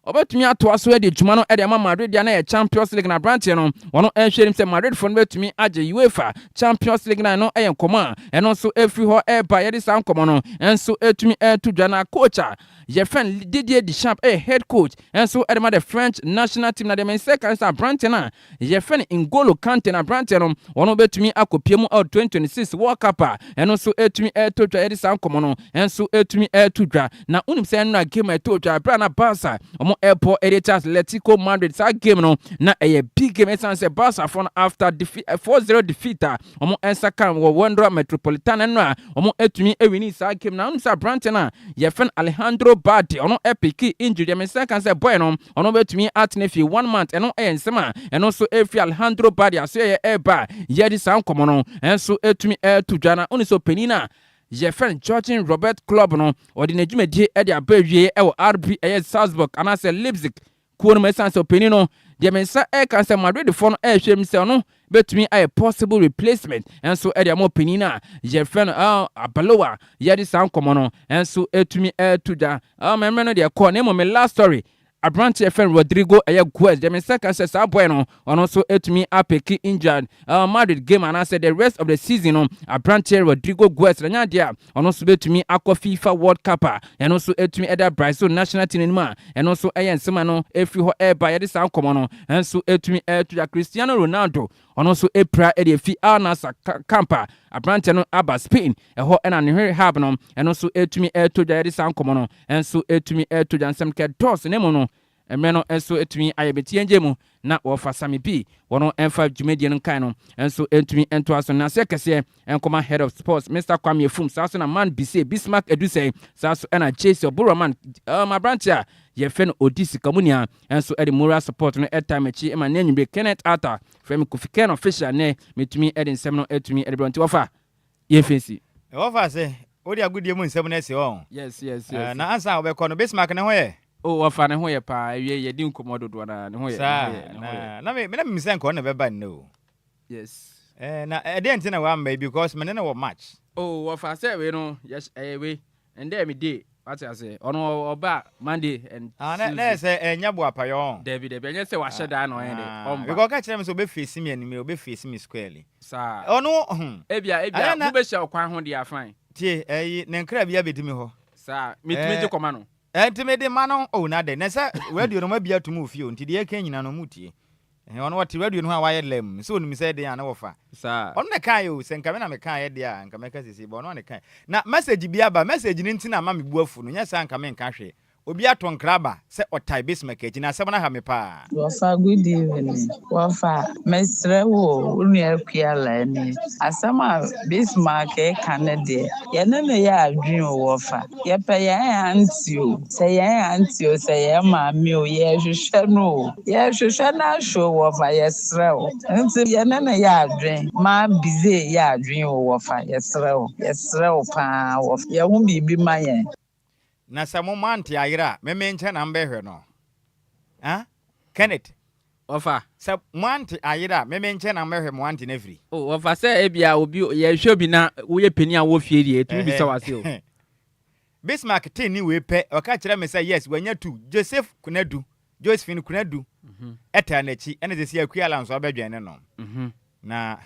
ɔbɛtumi atoa so adi dwuma no de ama Madrid deɛ na yɛ Champions League na aberanteɛ no wɔn nhwɛ nim sɛ Madridfoɔ no bɛtumi agye UEFA Champions League na ɛno yɛ nkɔmɔ a ɛno nso ɛfiri hɔ ɛreba. Yɛde saa nkɔmɔ no nso ɛtumi ɛto dwa na coach a yɛfrɛ no Didier Deschamps ɛyɛ head coach nso ɛde ma the French national team na deɛ me nsa ka sɛ aberanteɛ no a Yɛfrɛ no N'Golo Kante na aberanteɛ no ɔno bɛtumi akɔpie mu ɛwɔ 2026 World Cup a ɛno nso ɛtumi ɛtɔ dwa. Yɛde saa nkɔmmɔ no nso ɛtumi ɛto dwa na wonim sɛ ɛno game a ɛtɔ dwa berɛ a na Barca ɔmo ɛbɔ ɛde kyɛ Atletico Madrid. Saa game no na ɛyɛ big game ɛsiane sɛ Barca fo no after defeat 4-0 defeat a ɔmo nsa kan wɔ Wanda Metropolitano no a ɔmo ɛtumi ɛwini saa game na wonim sɛ aberanteɛ no a yɛfrɛ no Alejandro Balde ɔno ɛpick injury. Deɛ me nsa ka sɛ boy no ɔno bɛtumi atena fie one month. Ɛno ɛyɛ nsɛm a ɛno nso ɛfiri Alejandro Balde aso ɛyɛ ɛreba a yɛde saa nkɔmmɔ no ɛnso ɛtumi ɛto dwa na wone sɛ ɔpanin a yɛfrɛ no Jurgen Robert Klopp no ɔde n'adwumadie ɛde aba awie ɛwɔ RB ɛyɛ Salzburg anaasɛ Leipzig kuo no mu ɛsiane sɛ ɔpanin no deɛ me nsa ɛka sɛ Madridfoɔ no ɛrehwɛ mu sɛ ɔno bɛtumi ayɛ possible replacement ɛnso ɛde ama ɔpanin a yɛfrɛ no Abalowa. Yɛde saa nkɔmmɔ no ɛnso ɛtumi ɛto dwa. Mɛmmerɛ no deɛ kɔ na mmom me last story, aberante yɛfrɛ no Rodrygo ɛyɛ Goes. Deɛ me nsa ka sɛ saa boy no ɔno nso ɛtumi apick injured Madrid game anaasɛ the rest of the season no. Aberante Rodrygo Goes na nya adeɛ a ɔno nso bɛtumi akɔ FIFA World Cup a ɛno nso ɛtumi ɛda Brazil national team no mu a ɛno nso ɛyɛ nsɛm a no ɛfiri hɔ ɛreba. Yɛde saa nkɔmmɔ no ɛnso ɛtumi ɛto ya. Cristiano Ronaldo ɔno nso ɛpira ɛde afi Al Nassr camp a aberante no aba Spain ɛhɔ ɛna ne rehab no ɛno nso ɛtumi ɛto dwa. Yɛde saa nkɔmmɔ no ɛnso ɛtumi ɛto dwa. Nsɛm kɛ dɔɔso ne mu no mmerɛ no nso ɛtumi ayɛ bɛti yɛn gye mu na wɔfa Sami bi wɔn ɛmfa dwumadie no nkan no nso ɛntumi ɛntoa so. Naseɛ kɛseɛ ɛnkɔma head of sports Mr Kwame Efum, saa so na man bise Bismarck Edusɛ, saa so ɛna Jesse Ɔboroman aberante a yɛfrɛ no Odi Sikamunia ɛnso ɛde moral support no ɛta m'akyi ɛma ne anwummerɛ. Kenneth Arthur frɛ me Kofi Ken Official. Nɛ metumi ɛde nsɛm no ɛtumi ɛde brɛ nti wɔfa yɛmfɛ nsi. Wɔfa sɛ wode agodie mu nsɛm no asi hɔ. Yes. Na ansa a wobɛkɔ no, Bismarck ne ho yɛ? O, wɔfa ne ho yɛ paa. Awie yɛdi nkɔmmɔ dodoɔ na ne ho yɛ. Saa. Ne ho yɛ, ne ho yɛ. Na me na mim sɛ nka ɔno na bɛba nnɛ o. Na ɛdeɛ nti na wamba yi because mene ne wɔ match. O, wɔfa sɛ wei no yɛ ɛyɛ wei ndɛ mi de wate ase ɔno ɔba Monday and Ah, na yɛ sɛ ɛnyɛ boapayɔ. Dabi, ɛnyɛ sɛ wahyɛ daa na ɔyɛ de ɔmba. Because ɔka kyerɛ me sɛ ɔbɛface me anim, ɔbɛface me squarely. Saa. Ɔno Ebia Ayɛ na- mobɛhyia ɔkwan ho deɛ afan. Tie, ɛyi ne nkra bi abɛdi mi hɔ. Saa, metumi gye kɔma no. Ɛnti mede ma no o na dɛ na sɛ radio no mabia atom wɔ fie o, nti deɛ ɛka nyina no mutie. Ɔno wɔte radio no ho a wayɛ lɛm sɛ onim sɛ ɛden a ne wɔfa. Ɔno na kaeɛ o. Sɛ nka me na mekaeɛ deɛ a nka mɛka sisi bɔ ɔno a ne kaeɛ na message bi aba. Message no nti na ama me bu afu no nyɛ saa nka menka hwee. Obi ato nkra aba sɛ ɔtae Bismarck akyi na asɛm no ha me paa. Wɔfa, good evening. Wɔfa, mesrɛ wo, wo nua Kuala ni. Asɛm a Bismarck ka no deɛ, yɛne no yɛ adwene o wɔfa. Yɛpɛ yɛn aunty o. Sɛ yɛn aunty o, sɛ yɛn maame o, yɛrehwehwɛ no o. Yɛrehwehwɛ no ahwɛ o wɔfa, yɛsrɛ wo. Nti yɛne no yɛ adwene. Maa bize yɛ adwene o wɔfa, yɛsrɛ wo. Yɛsrɛ wo paa wɔfa. Yɛho biribi ma yɛn. Na sɛ mo mante ayerɛ a meme nkyɛn na mbɛhwɛ no, ah Kenneth. Wɔfa. Sɛ moante ayerɛ a meme nkyɛn na mbɛhwɛ mo ante no afiri. O, wɔfa sɛ ebia obi yɛhwɛ obi na woyɛ panin a wɔ fie deɛ etumi bisa wase o. Bismarck tee ne wei pɛ, ɔka kyerɛ me sɛ yes, wanya tu Joseph Kunadu, Josephine Kunadu ɛtaa n'akyi ɛna sɛ si Akuala nso abɛdwɛn ne no. Na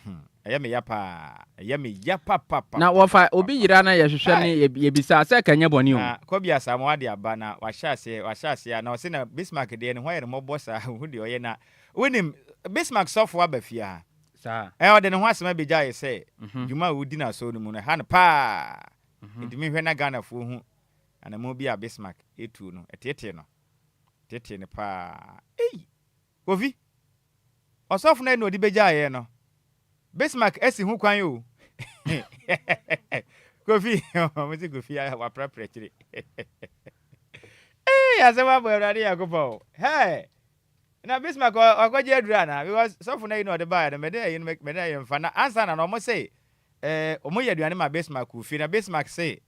ɛyɛ me ya paa, ɛyɛ me ya papapa. Na wɔfa, obi yera na yɛhwehwɛ ne yɛbisa sɛ ka nyɛ bɔne o. Na Kobi Asamoah de aba na wahyɛ aseɛ, wahyɛ aseɛ a na ɔse na Bismarck deɛ ne ho ayɛ no mmɔbɔ saa. Ohu deɛ ɔyɛ na wonim Bismarck sɔfo aba fie ha. Saa. Ɛ ɔde ne ho asɛm abɛgya yɛ sɛ dwuma a ɔdi no asɔre no mu no ɛha no paa. Nti mehwɛ na Ghanafoɔ hu anammɔn bi a Bismarck ɛtuo no, ɛteetee no, teetee no paa. Ei, Kofi, ɔsɔfo no na ɔde bɛgyaeɛ no, Bismarck asi ho kwan o. Kofi, ɔmo sɛ Kofi waprapra akyire. Ee asɛm abɔ Awurade Nyankopɔn. Hey! Na Bismarck ɔkɔgye aduru anaa? Because sɔfo no ayi na ɔde baeɛ no, mede ayi no mede ayi mfa. Na ansa na no ɔmo se eh, ɔmo yɛ aduane ma Bismarck wɔ fie. Na Bismarck se,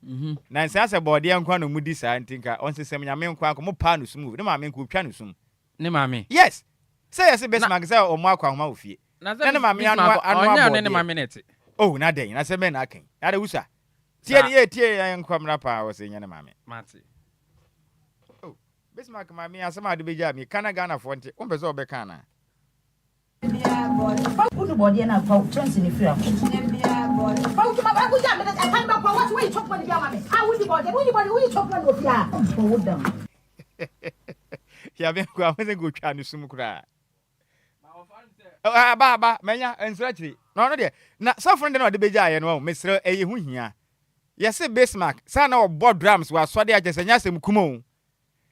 na nsa sɛ bɔɔdeɛ nko na ɔmo di saa nti nka ɔnsesɛm nyame nko anka ɔmo paa no sum wɔ fie. Ne maame nka otwa no sum. Ne maame? Yes! Sɛ yɛse Bismarck sɛ ɔmo akɔ ahoma wɔ fie. Na Na ne maame anoa anoa ɔnyɛ ɔne ne bɔɔdeɛ. maame na ɛte. Oh, na dɛn? Na sɛ bɛn na aka yi? Na de wusa. Tie ne yɛ tie yɛn nkɔmmra paa wɔ sɛ nyɛ ne maame. Mate. Oh, Bismarck maame asɛm a ade bɛgyaa mi ka na Ghanafoɔ nte wompɛ sɛ wɔbɛka anaa? Wode bɔdeɛ no afa kyɛnse no firi akɔ. Yàbẹ nkɔ ahun sɛ nkotwa ne sum koraa. Aba aba manya nsrɛ akyiri na ɔno deɛ na sɔfo no deɛ na ɔde bɛgya ayɛ no ɔho mesrɛ ɛyɛ ho hia yɛse Bismarck saa na ɔbɔ drums wɔ asɔde akyɛ sɛ nyɛ asɛm kum o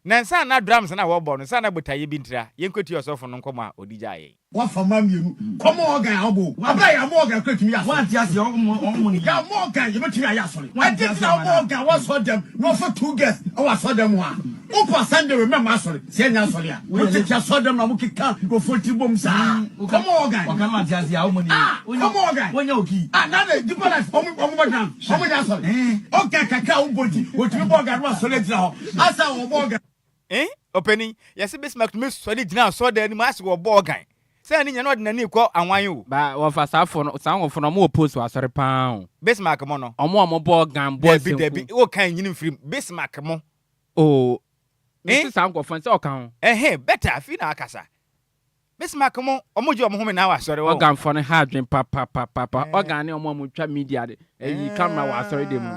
na nsa na drums na wɔbɔ no saa na botaeɛ bi ntira yɛnkɔtie ɔsɔfo no nkɔmmɔ a ɔde gyaa yɛn. Wafa mmaa mmienu. Kɔmɔ organ a ɔbɔ o. Abira yɛ amɔ organ kura tumi yɛ asɔre. Wante aseɛ ɔmo ɔmo ne. Yɛ amɔ organ yɛbɛtumi ayɛ asɔre. Ɛdi nti na ɔbɔ organ wɔ asɔre dɛm na ɔfa two girls ɛwɔ asɔre dɛm hɔ a. Wokɔ Sunday wei mɛma asɔre sɛ ɛnyɛ asɔre a. Mo tete asɔre dɛm na mo keka nkurɔfoɔ tiri bom saa. Kɔmɔ organ. Ɔka no wante aseɛ a ɔmo ne. Ah kɔmɔ organ. Wɔnyɛ oki. Ah na de deeper life ɔmo ɔmo bɔ drum ɔmo nyɛ asɔre. Organ kakra a wobɔ nti wɔtumi bɔ organ na wasɔre agyina hɔ. Asa wɔbɔ organ. Eh, ɔpanin, yɛse Bismarck tumi sɔre gyina asɔredan no mu ase wɔbɔ organ. Sɛ ne nyina na ɔde n'ani rekɔ anwan o. Ba wɔfa saa fo no, saa nkorɔfo no ɔmo wɔ post wɔ asɔre paa o. Bismarck mo no. Ɔmo a ɔmo bɔ organ bɔ Dabi, sanku. dabi, wo kan nyini mfiri mu. Bismarck mo. Oh, Eh? mese saa nkorɔfo no sɛ ɔka ho. Ɛhe, better, afei na akasa. Bismarck mo, ɔmo gye ɔmo home na wɔ asɔre hɔ. Organ fo no ha adwen papapapapa. Organ ne ɔmo a ɔmo twa media de, ɛyi camera wɔ asɔre dɛm no.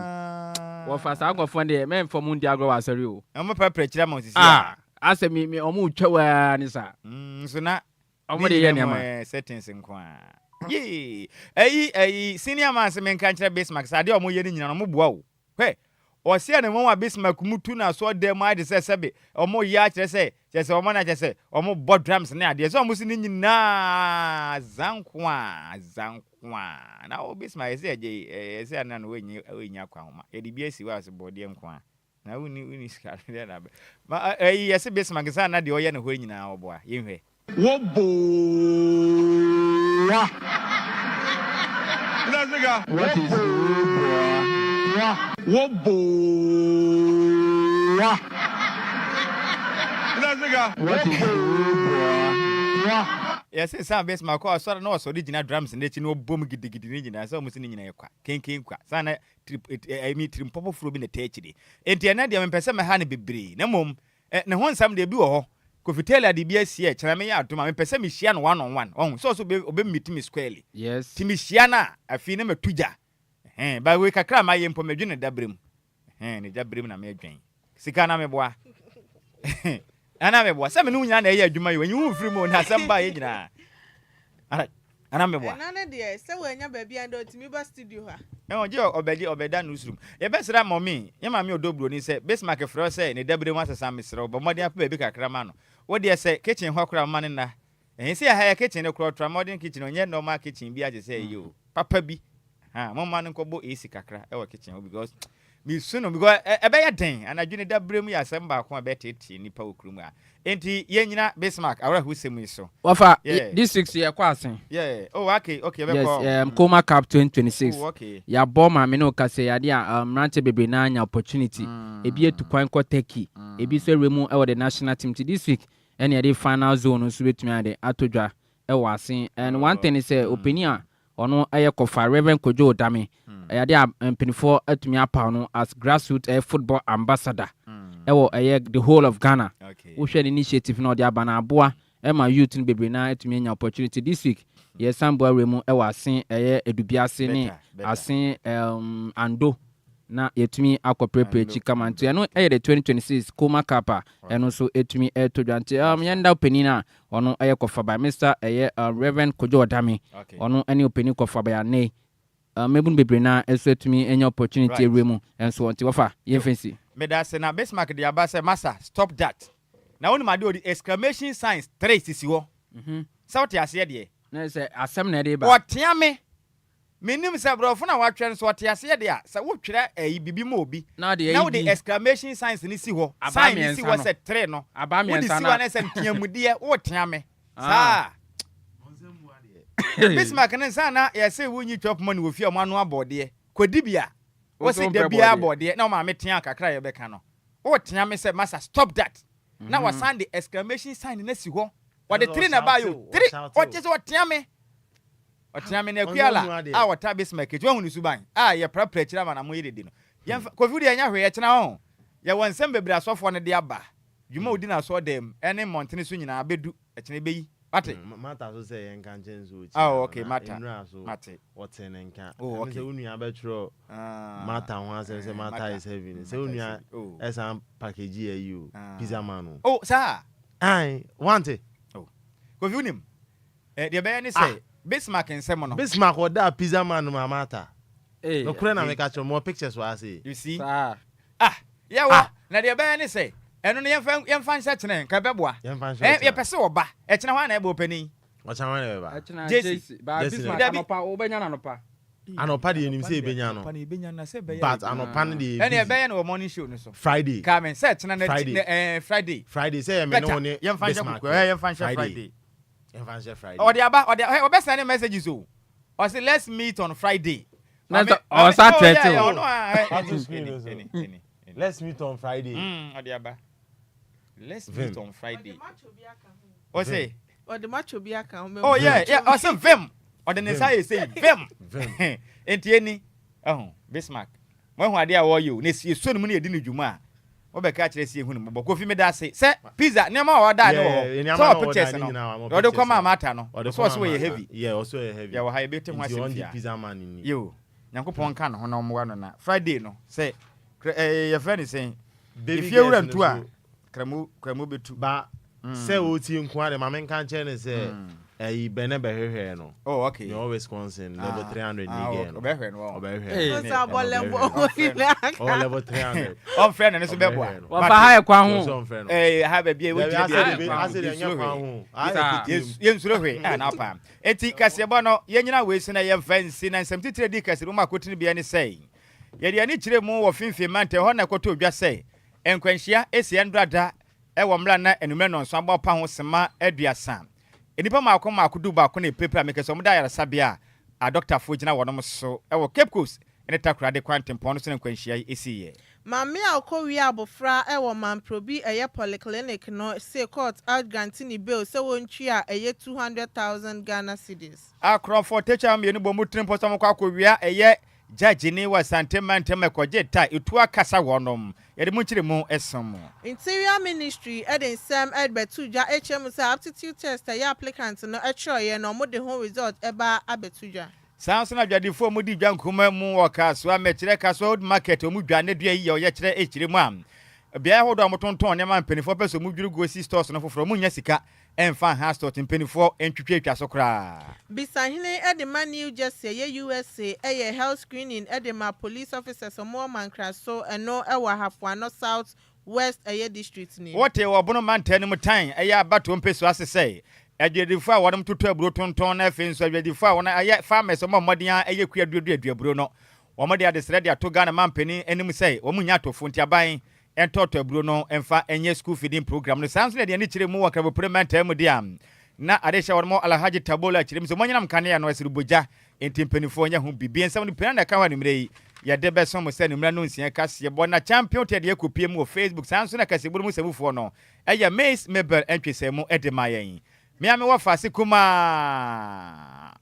Wɔfa saa nkorɔfo no deɛ, mɛnfa ɔmo ndi agorɔ wɔ asɔre o. Ɔmo prapra akyiri ama wo sisi a. Ah, asɛ me, me, ɔmo twa wo ara ne saa. Mm, nso na. Ɔmo de yɛ nneɛma. Eh, settings nko ara. Yee, ɛyi, ɛyi, senior man se menka nkyerɛ Bismarck sɛ adeɛ a ɔmo yɛ no nyina no ɔmo boa o. Hwɛ, ɔse a ne nwanwa Bismarck mu tu no asɔɔdan mu ayɛ te sɛ sɛbe ɔmo yɛ akyerɛ sɛ, kyerɛ sɛ ɔmo na kyerɛ sɛ ɔmo bɔ drums ne adeɛ, sɛ ɔmo se ne nyinaa zankoaa, zankoaa. Na wo Bismarck yɛse ɛgye, yɛse ana no woenyi, woenyi akwanhoma, yɛde bi asi hɔ a ɔse bɔɔdeɛ nkoaa. Na wonni, wonni sika no deɛ na bɛ, ma ɛyi yɛse Bismarck sɛ ana deɛ ɔyɛ ne hɔ nyinaa ɔboa, yɛnhwɛ. Wo boa. What is wo boa? Wo boa. What is wo boa? Yɛse Sam Bismarck kɔ asɔre na ɔsɔre gyina drums no akyi na ɔbɔ mu gidigidi ne nyinaa sɛ ɔmo se ne nyinaa yɛ kwa, kenken kwa. Saa na tiri, I mean tirimpɔ foforɔ bi na ɛtaa akyire. Enti ɛnɛ deɛ mempɛ sɛ mɛha no bebree na mmom Eh, ne ho nsɛm deɛ ebi wɔ hɔ. Kofi Taylor de bi asi ɛ, kyerɛ me yɛ adom a, mepɛ sɛ mehyia no one on one. Wahu? Sɛ ɔsɛ ɔbɛ, ɔbɛ meet me squarely. Yes. Nti mehyia no a, afei na matu gya. Ɛhɛn, but wei kakra a mayɛ mpo, medwene ne daberɛ mu. Ɛhɛn, ne daberɛ mu na medwen. Sika na meboa. Ana meboa. Sɛ me ne wo nyinaa na ɛyɛ adwuma yi o, nyi wo mfiri mu o, na asɛm baa yɛ nyinaa. Ana, ana meboa. Ɛna no deɛ, sɛ wanya baabi a, ɛnde ɔtumi ba studio ha. Ɛɛ ɔgye ɔbɛgye ɔbɛda newsroom. Yɛbɛsrɛ mummy, yɛn maame ɔdɔ buroni sɛ Bismarck frɛ wo sɛ ne dabere mu asesa mesrɛ wo bɔ mmɔden apɛ baabi kakra ma no. Wo deɛ sɛ kitchen hɔ koraa mma no nna. Ɛhe sɛ ɛha yɛ kitchen no koraa ɔtra modern kitchen ɔnyɛ normal kitchen biara te sɛ ɛyi o. Papa bi. Ahaa momma no nkɔbɔ AC kakra wɔ kitchen hɔ because mesu no because ɛbɛyɛ den anadwo ne dabere mu yɛ asɛm baako a ɛbɛteetee nnipa wɔ kurom ha. Enti yɛnnyina Bismarck awerɛhosɛm yi so. Wɔfa Yeah. this week so yɛkɔ ase. Yeah. Oh, okay, okay, Yes, yɛbɛkɔ. Koma Cup 2026. Oh, okay. Yɛabɔ maame ne okasa yi adeɛ a mmeranteɛ bebree naa anya opportunity. Ebi atu kwan kɔ Turkey, ebi nso awura mu wɔ the national team. Nti this week ɛna yɛde final zone no nso bɛtumi ayɛ dɛ atɔ dwa wɔ ase. And one thing ne sɛ ɔpanin a Ɔno yɛ Kɔfa Rev Kojo Odame. Ɛyɛ adeɛ a mpaninfoɔ atumi apaw no as grassroot ɛyɛ football ambassador ɛwɔ ɛyɛ the whole of Ghana. Wohwɛ ne initiative no a ɔde aba no aboa ɛma youth no bebree no ara atumi anya opportunity. This week yɛsan bɔ awura mu ɛwɔ Asen ɛyɛ Edubiase ne Asen ɛɛm Ando na yɛatumi akɔ prepare akyi kama. Nti ɛno ɛyɛ the 2026 Koma Cup a ɛno nso ɛtumi ɛretɔ dwa. Nti ɛɛm yɛnda ɔpanin a Ɔno yɛ Kɔfabae Mister ɛyɛ Rev. Kojo Odame. Ɔno ne ɔpanin Kɔfabae a nnɛ yi mmabunu bebree no ara nso atumi anya opportunity awura mu nso nti wɔfa yɛmfa nsi. Medase na Bismarck de aba sɛ masa stop that na wonim adeɛ ɔde exclamation signs tree sisi hɔ sɛ wote aseɛ deɛ. Na sɛ asɛm na ɛde ba. Ɔtea me. Mennim sɛ borɔfo no a watwerɛ no sɛ ɔte aseɛ deɛ a, sɛ wotwerɛ ɛyi biribi ma obi Na ɔde na ayi wode bi. exclamation signs no si hɔ, Abaa sign no si mmiɛnsa hɔ no. sɛ tre no, Abaa wode mmiɛnsa si no hɔ a. na sɛ nteamudeɛ, woretea me Ah. saa. Bismarck ne nsa na yɛse wonyi chop money wɔ fie a wɔanoa bɔɔdeɛ. Kɔdi bi a, Wo nso wose da wompɛ biara bɔɔdeɛ. bɔɔdeɛ na wo maame tea kakra a yɛbɛka no, woretea me sɛ masa stop that. Na wasan de exclamation sign no asi hɔ. Ɔde tre na ɛbaeɛ o, tre, ɔkyerɛ sɛ ɔtea me. Ɔtea me na Akuala a ɔtaa Bismarck akyi, wahu ne suban a yɛprapra akyiri ama no a moyɛ dede no. Yɛmfa, Kofi wodeɛ ɛnyɛ hwee, ɛkyena ho. Yɛwɔ nsɛm bebree asɔfoɔ no de aba. Dwuma a ɔdi no asɔɔdan mu ne mmɔntene so nyinaa bɛdu, ɛkyena ɛbɛyi. Wate? Martha so sɛ yɛnka nkyerɛ no sɛ ɔkyia Oh, no okay, na Martha. nnura so Mate. ɔtee ne nka. Oh, Ɛne okay. sɛ wo nua bɛtwerɛ Ah, Martha ho asɛm sɛ eh, Martha Martha. is heaven. Sɛ Martha wo is nua heavy. Oh. ɛsan package ayi o, Ah. pizza man o. Oh, saa? Ae, wante? Oh. Kofi wonim, eh, deɛ ɛbɛyɛ ne sɛ, Bismarck nsɛm no. Bismarck ɔdaa pizza man no ma Martha. Hey, Nokorɛ na eh. meka kyerɛ wo, mewɔ pictures wɔ ha sei. You see? Saa. Ah, yɛwɔ, na deɛ ɛbɛyɛ ne sɛ, ɛno no yɛmfa, yɛmfa nhyɛ kyena, nka ɛbɛboa. Yɛmfa nhyɛ Eh, ɔkyena. yɛpɛ sɛ ɔba. Ɛkyena hwan na ɛbɛ ɔpanin? Ɔkyena hwan na ɛbɛba? Ɛkyena Jesse. Jesse. Ba Jesse na Bismarck Dabi. anɔpa, wobɛnya no anɔpa. Anɔpa deɛ yɛnim sɛ yɛbɛnya no. Anɔpa no yɛbɛnya no na sɛ ɛbɛyɛ But adwuma. anɔpa no deɛ yɛ Ɛne busy. ɛbɛyɛ no wɔ morning show no so. Friday. Carmen, sɛ ɛkyena na Friday. na, eh, Friday. Friday sɛ yɛ me ne Better, wo ne yɛmfa nhyɛ Bismarck. kuku, eh, yɛmfa nhyɛ Friday. Friday. Yɛmfa nhyɛ Friday. Ɔde aba, ɔde, eh, ɔbɛ send messages o. Ɔse let's meet on Friday. Na Mame- sɛ mame- ɔsa oh, threat yeah, yeah, o. ɔno a, eh, Ɔto ɛni, screen no so. ɛni, ɛni, ɛni. Let's meet on Friday. Ɔde aba. Let's Vim. meet on Friday. Ɔse, Ɔde macho bi aka ho. oh yeah, yeah, ɔse vim. Ɔde ne nsa ayɛ sei, vim. Vim. Enti ɛni, ɛho, Bismarck. Moahu adeɛ a wɔyɛ o, na yɛsɔ ne mu na yɛdi no dwuma a, wobɛka akyerɛ sɛ yɛhu no mmɔbɔ. Kofi meda ase sɛ pizza nneɛma a ɔda ne wɔ hɔ. Yeah, Sɛ nneɛma wɔ na ɔda pictures ne no, nyinaa wɔ deɛ ɔde pictures kɔmaa no. Martha no, Ɔde ɔsɛ ɔsɛ kɔmaa wɔyɛ Martha. heavy. Yeah, ɔsɛ ɔyɛ heavy. Yɛwɔ ha yɛbɛte ho Nti asɛm ɔngye fie a. pizza man ni. Yo, Nyankopɔn nka ne ho na ɔmmoa no na Friday no sɛ krɛ ɛɛ yɛfrɛ ne sɛn? Baby Efie wura girls no ntu a so- kramu kramu bɛtu. Ba sɛ ɔtie nko ara de ma menka nkyerɛ ne sɛ ɛyi bɛnɛ bɛhwehwɛ no. Oh, okay. Nea ɔwɔ Wisconsin level Ah, 300 ah, ni okay. girl no. Ɔbɛhwɛ no, ɔ. Ɔbɛhwɛ Hey. no. Ɔsɛ abɔ level Ɔwɔ level 300. Ɔmfrɛ no no so bɛboa. Ɔbɛhwɛ no. Wɔfa ha yɛ kwan ho. Ɔsɛ ɔmfrɛ no. Eh, ha baabi a Dabi, wogyina asɛ biara de kwan ho. asɛ de ɛnyɛ Yɛnsuro kwan hwee. ho. Ayɛ Saa. ketewa mu. Yɛnsuro hwee a na apa. Enti kaseɛbɔ no yɛnyina wei so na yɛmfa nsi na nsɛm titire di kaseɛbɔ mu akotene bea ne sɛ yɛde ani kyerɛ mu wɔ finfin mantam hɔ na ɛkɔtɔ dwa sɛ nkwanhyia esi ɛndrada ɛwɔ mmerɛ na anwummerɛ nnɔnson abɔ pa ho sema 30. Nnipa mmaako mmaako 11 na ɛpirapira mekɛ sɛ wɔda ayaresabea a adɔktafoɔ gyina wɔnom so ɛwɔ Cape Coast ne Takoradi kwantempɔn no so na nkwanhyia yi esiiɛ. Maame a ɔkɔwie abofra wɔ Mamprobi ɛyɛ polyclinic no se court agrante ne bail sɛ wɔntua ɛyɛ 200,000 Ghana cedis. Akorɔmfoɔ tɛkyerɛma mmienu bɔ mu tiri mpo sɛ wɔkɔ akɔwia ɛyɛ Gyaagyeni wɔ Asante mantam ɛkɔgye ta etuo akasa wɔnom. Yɛde mo nkyeremu som mo. Interior Ministry de nsɛm rebɛto dwa kyerɛ mu sɛ aptitude test a ɛyɛ applicant no kyerɛeɛ no wɔde ho result ba abɛto dwa. Saa nso na adwadifoɔ a wɔdi dwa nkruma mu wɔ Kasoa, mɛkyerɛ Kasoa Old Market, wɔn dwa ne dua yi yɛ ɔyɛkyerɛ akyire mu a beaeɛ ahodoɔ a wɔtontɔn nneɛma a mpanimfoɔ pɛ sɛ wɔdwiri guo si stores no foforɔ, wɔnnya sika mfa nha stores mpanimfoɔ ntwitwatwa so koraa. Bisahene de ma New Jersey ɛyɛ USA ɛyɛ health screening de ma police officers ɔmo wɔ Mankraso ɛno ɛwɔ Ahafo Ano South West ɛyɛ district nim. Wɔte wɔ Bono mantam no mu tan ɛyɛ abatoɔ mpesua ase sɛ adwadifoɔ a wɔnom toto aburo tontɔn na afei nso adwadifoɔ a wɔn ayɛ farmers wɔn bɔ mmɔden ara ɛyɛ kua duadua duaburo no. Wɔn de adesrɛ de ato Ghana manpanin anim sɛ wɔn nnya atɔfoɔ nti aban ntɔɔtɔ aburo no mfa nyɛ school feeding program no. Saa nso na ɛde ani kyerɛ mu wɔ Nkrabopire mantam mu deɛ a na adehyɛ wɔnom Alhaji Tabola kyerɛ mu sɛ wɔnyinam nkanea no ɛsere bogya nti mpanimfoɔ nyɛ ho biribi. Nsɛm no pii na ɛka hɔ anwummerɛ yi yɛde bɛso mo sɛ anwummerɛ no nsia kaseɛbɔ na champion tɛ deɛ kɔpie mu wɔ Facebook. Saa nso na kaseɛbɔ no mu sɛmufoɔ no ɛyɛ Miss Mabel ntwesɛ mu de ma yɛn. Mea me wɔ faase kumaa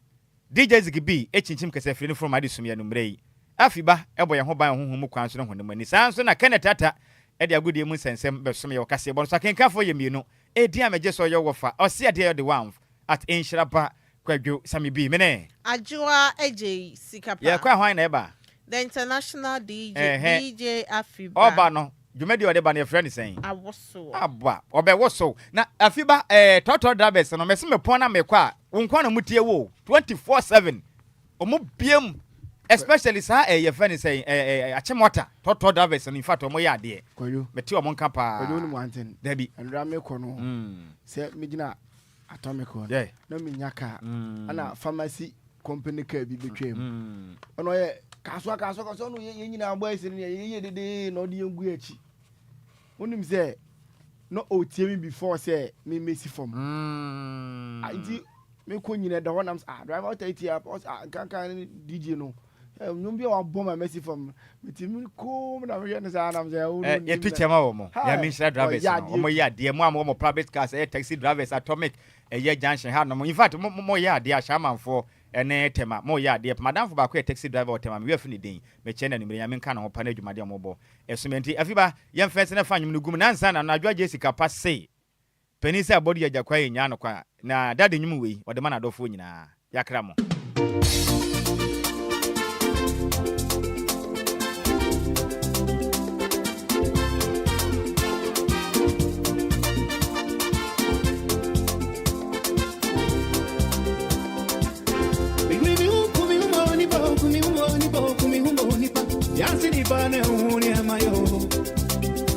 DJ Ziggy B ekyinkyim kɛsɛ firi no from ade sum yɛ anwummerɛ yi. Afiba ɛbɔ yɛn ho ban honhom mu kwan so ne honam ani. Saa nso na Kenneth Tata ɛde agodie mu nsɛnsɛm bɛsom yɛ wɔ kaseɛbɔ no so. Akenkanfoɔ yɛ mmienu. Edin a megye so yɛ wɔfa ɔse adeɛ yɛ de wanf at nhyiraba Kwadwo Sami B mene. Adwoa Adjei Sikapa. Yɛkɔ a hwan na ɛba? The international DJ Ɛhɛ. DJ Afiba. Ɔba no, dwumadi a ɔde ba no yɛfrɛ no sɛn? Awosow. Aboa, ɔbɛwosow. Na Afiba, ɛɛ trɔtrɔ drivers no, mese mepɔn na mekɔ a, wo nko ara na wɔtie wo o, 24/7. Wɔn biem, especially saa ɛɛ yɛfrɛ no sɛn, ɛɛ ɛɛ Achimota trɔtrɔ drivers no, in fact wɔn yɛ adeɛ. Kwadwo. Mete wɔn nka paa. Kwadwo wonim one thing? Dabi. Ɛnora mekɔ no, sɛ megyina atomic hɔ no, na menya car, ɛna pharmacy. company car bi bɛtwam. Ɔno ɔyɛ kasoa kasoa kasoa no yɛn nyinaa boys no yɛ yɛ dede na ɔde yɛn gu akyi. Wonim sɛ na ɔtie me before sɛ me mesi fam. Ah, nti mekɔ nyina da hɔ nam sɛ ah driver wotɛ tie a ɔsɛ ah nkankan ne DJ no. Nnwom bi a wabɔ ma mesi fam. Metumi kom na mehwɛ no saa nam sɛ wo Eh, yɛtu kyɛ ma wɔ mo. Nyame nhyira drivers no. Ɔmo yɛ adeɛ. Mo a mowɔ mo private cars, ɛyɛ taxi drivers, atomic, ɛyɛ junction ha nom. In fact, mo mo yɛ adeɛ Ashaimanfoɔ ɛne Tema. Mo yɛ adeɛ. Madamfo baako yɛ taxi driver wɔ Tema. Me werɛ afi ne din. Mekyɛ no anwummere. Nyame nka ne ho pa ne adwumaden a ɔmo bɔ. Ɛso me nti. Afiba, yɛmfa nsi na fa nnwom no gu mu. Nansa na anadwo agye sika pa se. Panin sɛ abɔde yɛ agya kwa yɛ nyaa no kwa. Na daddy nnwom wei, ɔde ma n'adɔfoɔ nyinaa. Yakra mo.